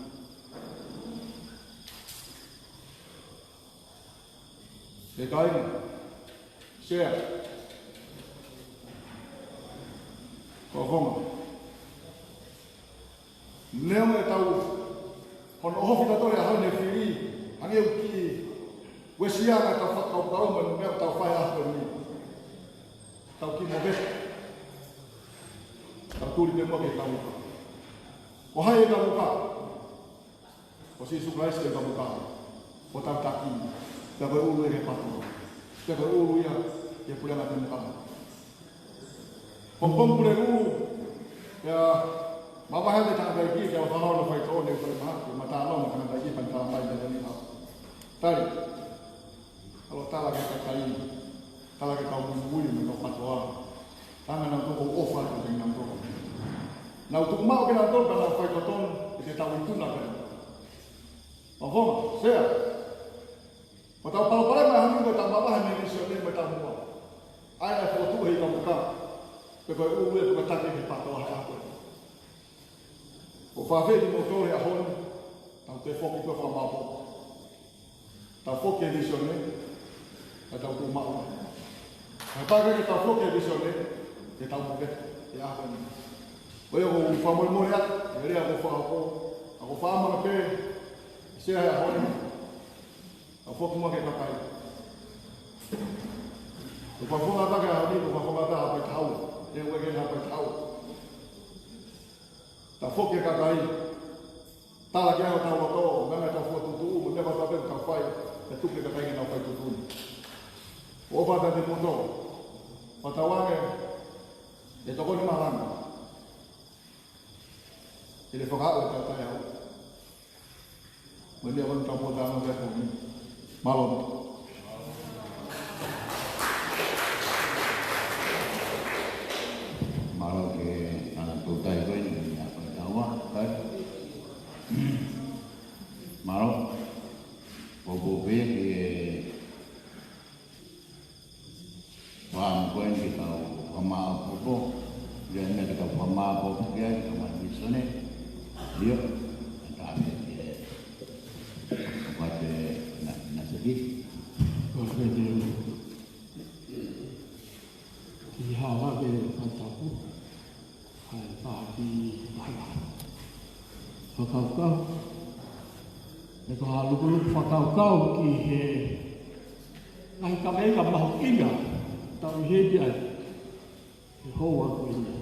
He kāinga, Sea, Fakafofonga, neongo ʻetau, hono ʻohofi kinautolu he ʻaho ni ʻe he fili, hangē ʻoku kiʻi uesia ʻetau fakakaukau mo e meʻa ʻoku tau fai he ʻaho ni. Tau kiʻi movete, tau tuli pē muʻa ki he ika uka. Ko hai e ika uka? Ko Sīsū Kalaisi ko e ika uka, ko hotau taki, pea ko e ʻulu ia ki he PTOA, pea ko e ʻulu ia ki he puleʻanga temokālati. Pongipongi Pulelulu, pea mavahe atu e tangataʻeiki ke ʻalu ʻo fanongo ki he faitoʻo ne fai mai, ke ma talanoa mo e tangataʻeiki pea ne talamai meʻa ni hau. Tali, ʻalu ʻo tala ki he kakai, tala ki he kau muimui mo e kau PTOA. Tala ange naʻa nau tuku ʻofa atu kiate kinautolu. Nau tuku maʻu kinautolu pea nau fai totonu, ʻe te tau ʻi tuna pē. Fakafofonga, Sea, ko ʻetau palopalema he ʻaho ni ko ʻetau mavahe mei he vīsone mo ʻetau muʻa. ʻA ia ʻe fokotuʻu he ika uka, pe ko e ʻulu ia pe ko e taki ki he PTOA he ʻaho ni. ʻOku ou fakaafeʻi kimoutolu he ʻaho ni, tau toe foki pē ʻo fakamaʻopoʻopo. Tau foki ki he vīsone, ka tau tuʻu maʻu. Kapau ʻikai ke tau foki ki he vīsone, te tau movete he ʻaho ni. Ko ia ʻoku ou fakamolemole atu he lea kuo u fakahoko, ka ʻoku ou fakaʻamu ange pē, Sea, he ʻaho ni, tau foki muʻa ki he kakai. Ko e Fakafofonga ʻatā ki he ʻaho ni, ko e Fakafofonga ʻatā Haʻapai Tahaua. He ueʻi ʻe Haʻapai Tahaua. Tau foki ki he kakai. Tala ki ai hotau loto, meʻa ʻoku tau fokotuʻutuʻu, mo e meʻa kotoa pē ʻoku tau fai, ke tuku ki he kakai ke nau fai tuʻutuʻuni. ʻOfa atu kiate kimoutolu. Fakatauange ʻe tokoni mai e langi, ʻi he fakaaʻu ʻetau taʻeaʻu mo e meʻa ko eni ʻoku tau pōtalanoa ki ai he ʻaho ni. Mālō. Mālō ki he tangata toutai ko eni, Haʻapai Tahaua, kai. Mālō. Poupou pē ki he fakaʻamu ko eni ke tau fakamaʻopoʻopo. ʻI ai e meʻa ke tau fakamaʻopoʻopo ki ai, ka mai vīsone. ʻIo, ʻe taha pē ki he, ʻo pate na, na seki. Ko e pē te u ki hao ake fakatapu. ʻA e faki hala fakakaukau. ʻE ko ha lukuluku fakakaukau ki he ngaahi kaveinga mahuʻinga ʻoku tau ʻi heni ai he houa ko eni,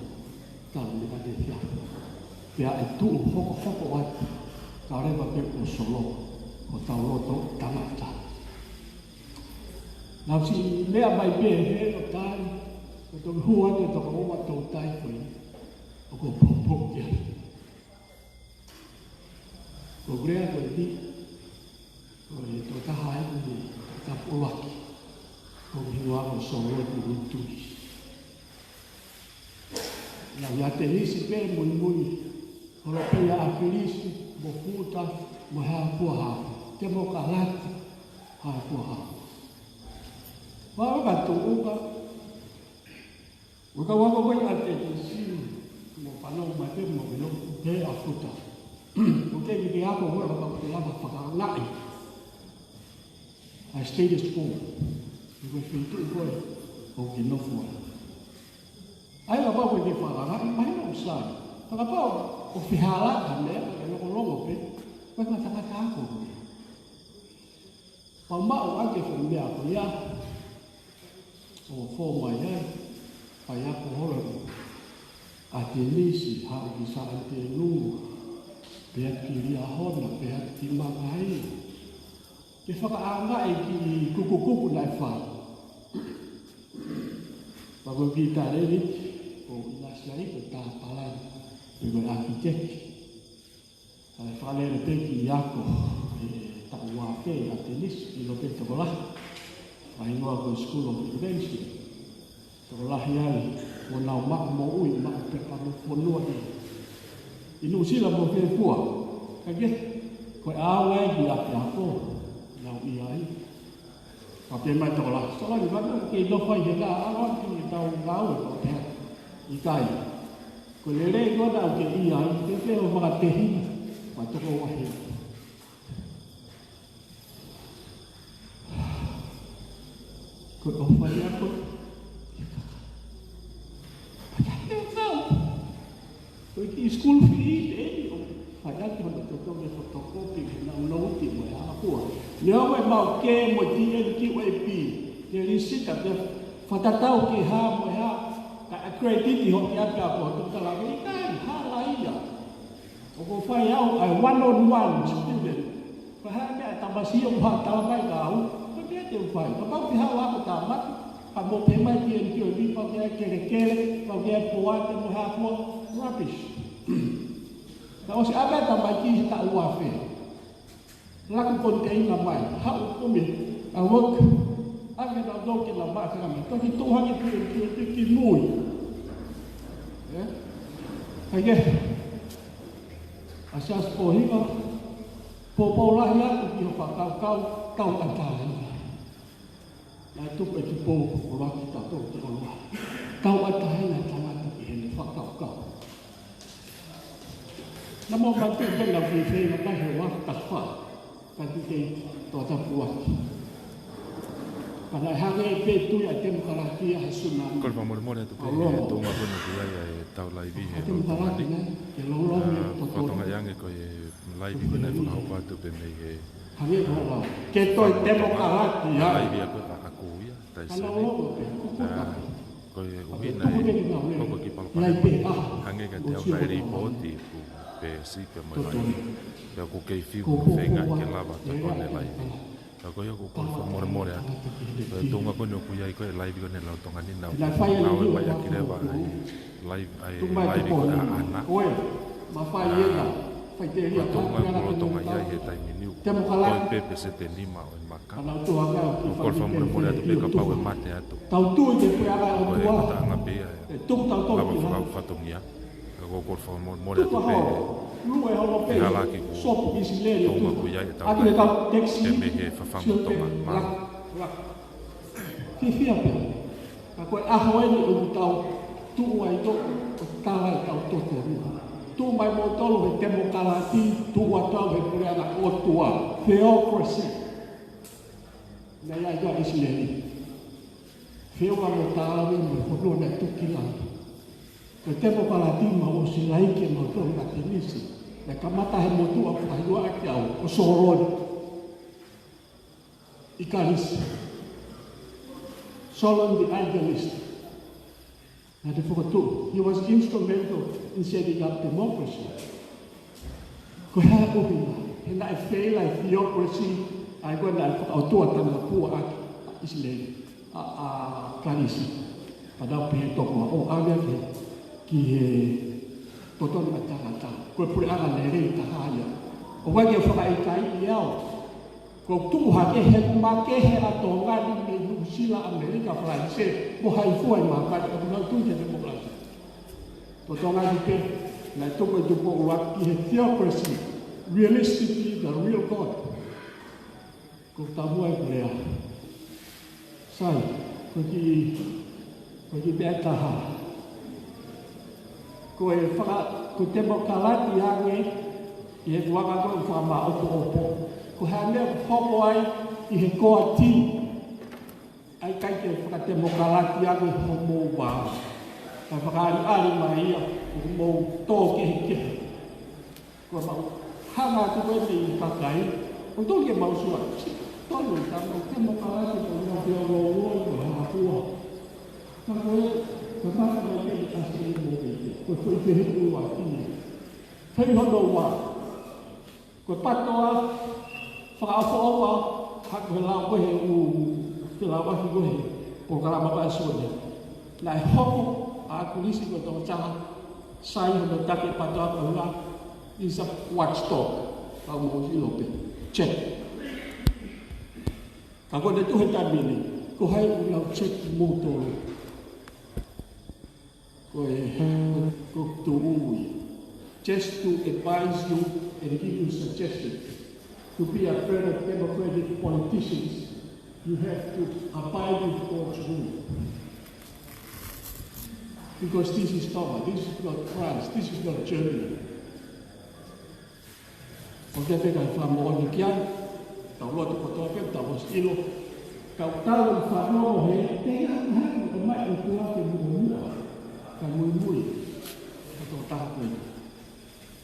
tau ne ka te fia. Pea ʻe tuʻu hokohoko atu, ka leva pē ʻo solo hotau loto tangata. Naʻa ku siʻi lea mai pē he ʻo tali, ʻo toki hū atu e tokoua toutai ko ē, ʻoku ou poupou ki ai. Ko e lea ko eni, ko e tokotaha eni, Tapulaki, ko e hingoa ko Solo Tui Tui. Naʻa ku ʻiate Nisi pē muimui, holo pē ia ʻa Kilisi, mo Puta, mo Hakuahaku, te mo ka lati, Hakuahaku. Ua o ka tuʻu ka, ua ka ua ko ʻiate Nisi, mo fanongo mai pē mo ke lo, pē ʻa Puta. Ko ke ke ako holo ka ke lava fakaangaʻi ʻa e status quo. Ko e feituʻu ko ē ʻoku ke nofo ai. ʻA ia kapau ko e ke fakaangaʻi, mahino ʻoku sai. Ka kapau ʻoku fehālaaki ha meʻa, ʻe longomongo pē, ko e tangata ako koe. Pea maʻu ʻaki e foʻi meʻa ko ia, ʻo fō mai ai, fai ako holo ʻa Tenisi, haʻu ki Saʻa Tenua, pea ki Liahona, pea ki Mangaia. Ke fakaangaʻi e kiʻi kukukuku naʻe fai. Pea ko e kiʻi talēniti, ʻoku ʻinasi ai ko e tā palani, pe ko e ʻākiteki. Kae fakalele pē ki he ako ʻi he taʻu ua pē ʻa ʻAtenisi, ʻilo pē tokolahi. Fakahingoa ko e School of Invention. Tokolahi ai ʻoku nau maʻu moʻui, maʻu pepa mo fonua ʻi, ʻi Nuʻusila mo fē fua. Kae kehe, ko e ʻaonga ia ki ʻapiako, nau ʻi ai. Ka pehē mai tokolahi, Solani, vanu ke ʻilo fai he ka ʻaonga ki he tau ngāue, ka pehē ʻikai. Ko e lelei ko ena ʻoku ke ʻi ai, ke ke o makatehina, ma toko ua he. Ko e ʻofa ia ko e. Ko e kiʻi school fee ʻe ʻi ai, ʻo fai atu hono totongi fotokopi, he nau noti mo e hā fua. Neongo ʻemau kē mo e T N Q A P, ke lisita, ke fakatatau ki he hā mo e hā, ka accredit hoʻo ʻapiako, ʻoku tala mai ʻikai, hala ia. ʻOku ou fai au ʻa e one on one student. Ko e hā e meʻa ʻa e tamasiʻi ʻoku haʻu ʻo tala mai kia au, ko e meʻa te u fai. Kapau ke haʻu ʻa e ako Tāmate, ka mou pehē mai ki he N Q A P, pau ke ʻai kelekele, pau ke ʻai poate mo e hā fua, rubbish. Ka ʻosi ʻave ʻa e tamaiki he taʻu ua pē. Laku koniteina mai, haʻu kumi, ʻa e work, ʻave nautolu ke nau maʻu e fengamai. Toki tuʻu hake ki he N Q A P ki mui. Ē? Kae kehe, ʻa Siaosi Pōhiva, poupou lahi atu ki hoʻo fakakaukau, tauʻatāina. Naʻe tupu e tupou ʻuluaki, tautolu tokolualu. Tauʻatāina e tangata ki heʻene fakakaukau. Naʻa mou manatuʻi pē naʻa ku feinga mai he ua afe taha fā, ka ku kei Tongatapu ʻuluaki. Ka naʻe hangē pē tui ʻa e temokalati ʻa e sunami. Kole fakamolemole atu pē he tuʻunga ko eni ʻoku ʻi ai ʻa e tau laivi he Lolotonga ni. Ke lolomi e totonu. Fakatokangaʻi ange ko e laivi ko eni ʻoku fakahoko atu pē mei he Hangē ko e lau. Ke toe temokalati ia. Laivi ʻa ko e ʻaʻaku ia, tai sene. Ko e ʻuhinga ʻe hoko ki palopalema. Hangē ka te au naʻe lipooti ʻeku peesi pea mo e laivi. Pea ʻoku kei fiu mo feinga ke lava ta ko ʻene laivi. Ka ko ia ʻoku ou kole fakamolemole atu. Ko e tuʻunga ko eni ʻoku ʻi ai ko e laivi ko eni Lolotonga ni naʻa ku ngāue mai ʻaki leva ʻa e laivi, ʻa e laivi ko e ʻaʻana. Ko e, ma fai ena, fai te ia ko e tuʻunga ko Lolotonga ia he taimi ni ʻoku toe pē peseti ʻe nima ʻo e maka. ʻOku ou kole fakamolemole atu pē kapau ʻe mate atu. Ko e ngataʻanga pē ia. Lava fakafatongia. ʻOku ou kole fakamolemole atu pē he hala ki he tuʻunga ʻoku ʻi ai e tau laivi. Pea mei he fafangu Tonga. Mālō. Fifia pē. Ka ko e ʻaho eni ʻoku tau tuʻu ai ʻo tala ʻetau totonu. Tuʻu mai moutolu he temokalati, tuʻu atu au he puleʻanga ʻOtua, theocracy. Naʻe ʻi ai ʻa ʻIsileli. Feʻunga mo Tāvita mo e fonua naʻe tuki lahi. Ko e temokalati mau ʻosi laiki ʻe mautolu ʻa ʻAtenisi. Naʻe kamata he motuʻa fakahiva ʻaki au, ko Soloni. ʻI Kalisi. Solon the Evangelist. Naʻe fokotuʻu. He was instrumental in setting up democracy. Ko e hā e ʻuhinga? He naʻe fail ʻa e theocracy, ʻa ia ko e naʻe fakaʻotua tangapua ʻaki ʻa ʻIsileli, ʻa, ʻa Kalisi. Ka naʻa nau pehē toko ua ʻo ʻave ki, ki he totonu ʻa e tangata. Ko e puleʻanga lelei taha ia. ʻOku ʻikai ke fakaʻikaiʻi au. Ko e tuʻu hake he makehe ʻa Tonga ni mei Nuʻusila, ʻAmelika, Falaise, mo hai fua ʻi māmani, ʻoku nau tui ki he temokalati. Ko Tonga ni pē, naʻe tuku e tupou ʻuluaki ki he theocracy, realistically, the real God. Ko e taumuʻa e lea. Sai, ko e kiʻi, ko e kiʻi meʻa ʻe taha. Ko e faka-, ko e temokalati ange, ʻi he ʻuhinga ko e fakamaʻopoʻopo. Ko e hā e meʻa ʻoku hoko ai ʻi he koati, ʻa ia ʻikai ke fakatemokalati ange homou vā. Kae fakaʻaliʻali mai ia, ʻoku mou tō kehekehe. Ko e mau hanga atu ko ē mei he kakai, ʻo tō ke mau sua. Tonu, ka mau temokalati, ko mau te o lo o, ko hā fua. Ka ko e, ka mata mai ke ʻasi e mo ke. Ko e foʻi pehē ʻuluaki. Pehē hono ua. Ko e PTOA, fakaʻofoʻofa, hangē ko e lau ko ē he ʻū, ke lau ʻaki ko ē he polokalama ʻa Suene. Naʻe hoko ʻa Kalisi ko e tokotaha, sai hono taki e PTOA ko e ʻuhinga, He's a watchdog. Ka mau ʻilo pē. Check. Ka ko e tuʻu he taimi ni, ko hai ʻoku nau check kimoutolu? Ko e, ko e tuʻu ia. Just to advise you and give you suggestion. To be a better democratic politicians, you have to abide with God's rule. Because this is not, this is not France, this is not Germany. ʻOku ou fie fakamoʻoni ki ai, tau lotu kotoa pē, tau ʻosi ʻilo. Ka ʻoku tau ʻi fanongo he, te ia ʻalu ʻo mai ʻo tuake muʻomuʻa, ka muimui, ka tō taha ko ē.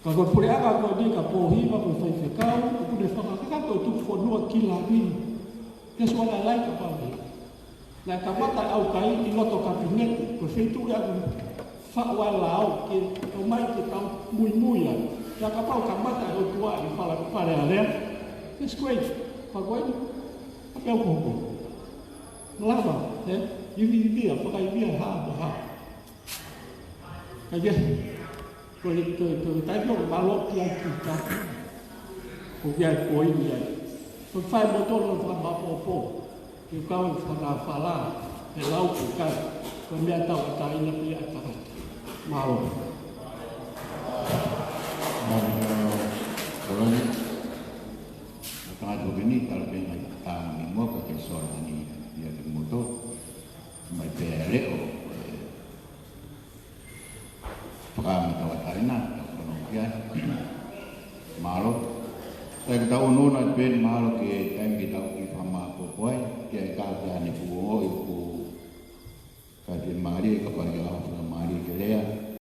Ka ko e puleʻanga ko eni ka pōhiva ko e faifekau, ʻoku ne fakakakato e tuku fonua ki Lavini. That's what I like about it. Naʻe kamata ʻaukai ʻi loto kapineti, ko e feituʻu ia ʻoku faʻu ai e lao, ke ʻomai ke tau muimui ai. Naʻe kapau kamata e ʻOtua ʻi Fale, Fale Alea. That's great. Ka ko eni, ka pea ʻoku hoko. Lava, ē? Ivi, ivia, fakaivia, ha, ha. Ka ia, ko e, ko e, ko e taimi ʻoku mālō ki ai ki ta. Ko ia e poini ai. Ko e fai mo tolo fakamapopo. Ke kau fakafala, he lau ke kai. Ko e meʻa tauʻatāina pē ia ʻa e tangata. Mālō. Mālō, Kolani. Ko e tangata ko eni, tala pē ngai tā ni mo ka ke sola ni ia ke moto. Mai pē leʻo, ē, Fakamatala taina, tau kono kia. Mālō. Taimi tau ono na pē mālō ke taimi ke tau ki fakamapopo ai, ke ai ka te ane fuo o i ku. Ka te mālie, ka pale ke lau fakamālie ke lea.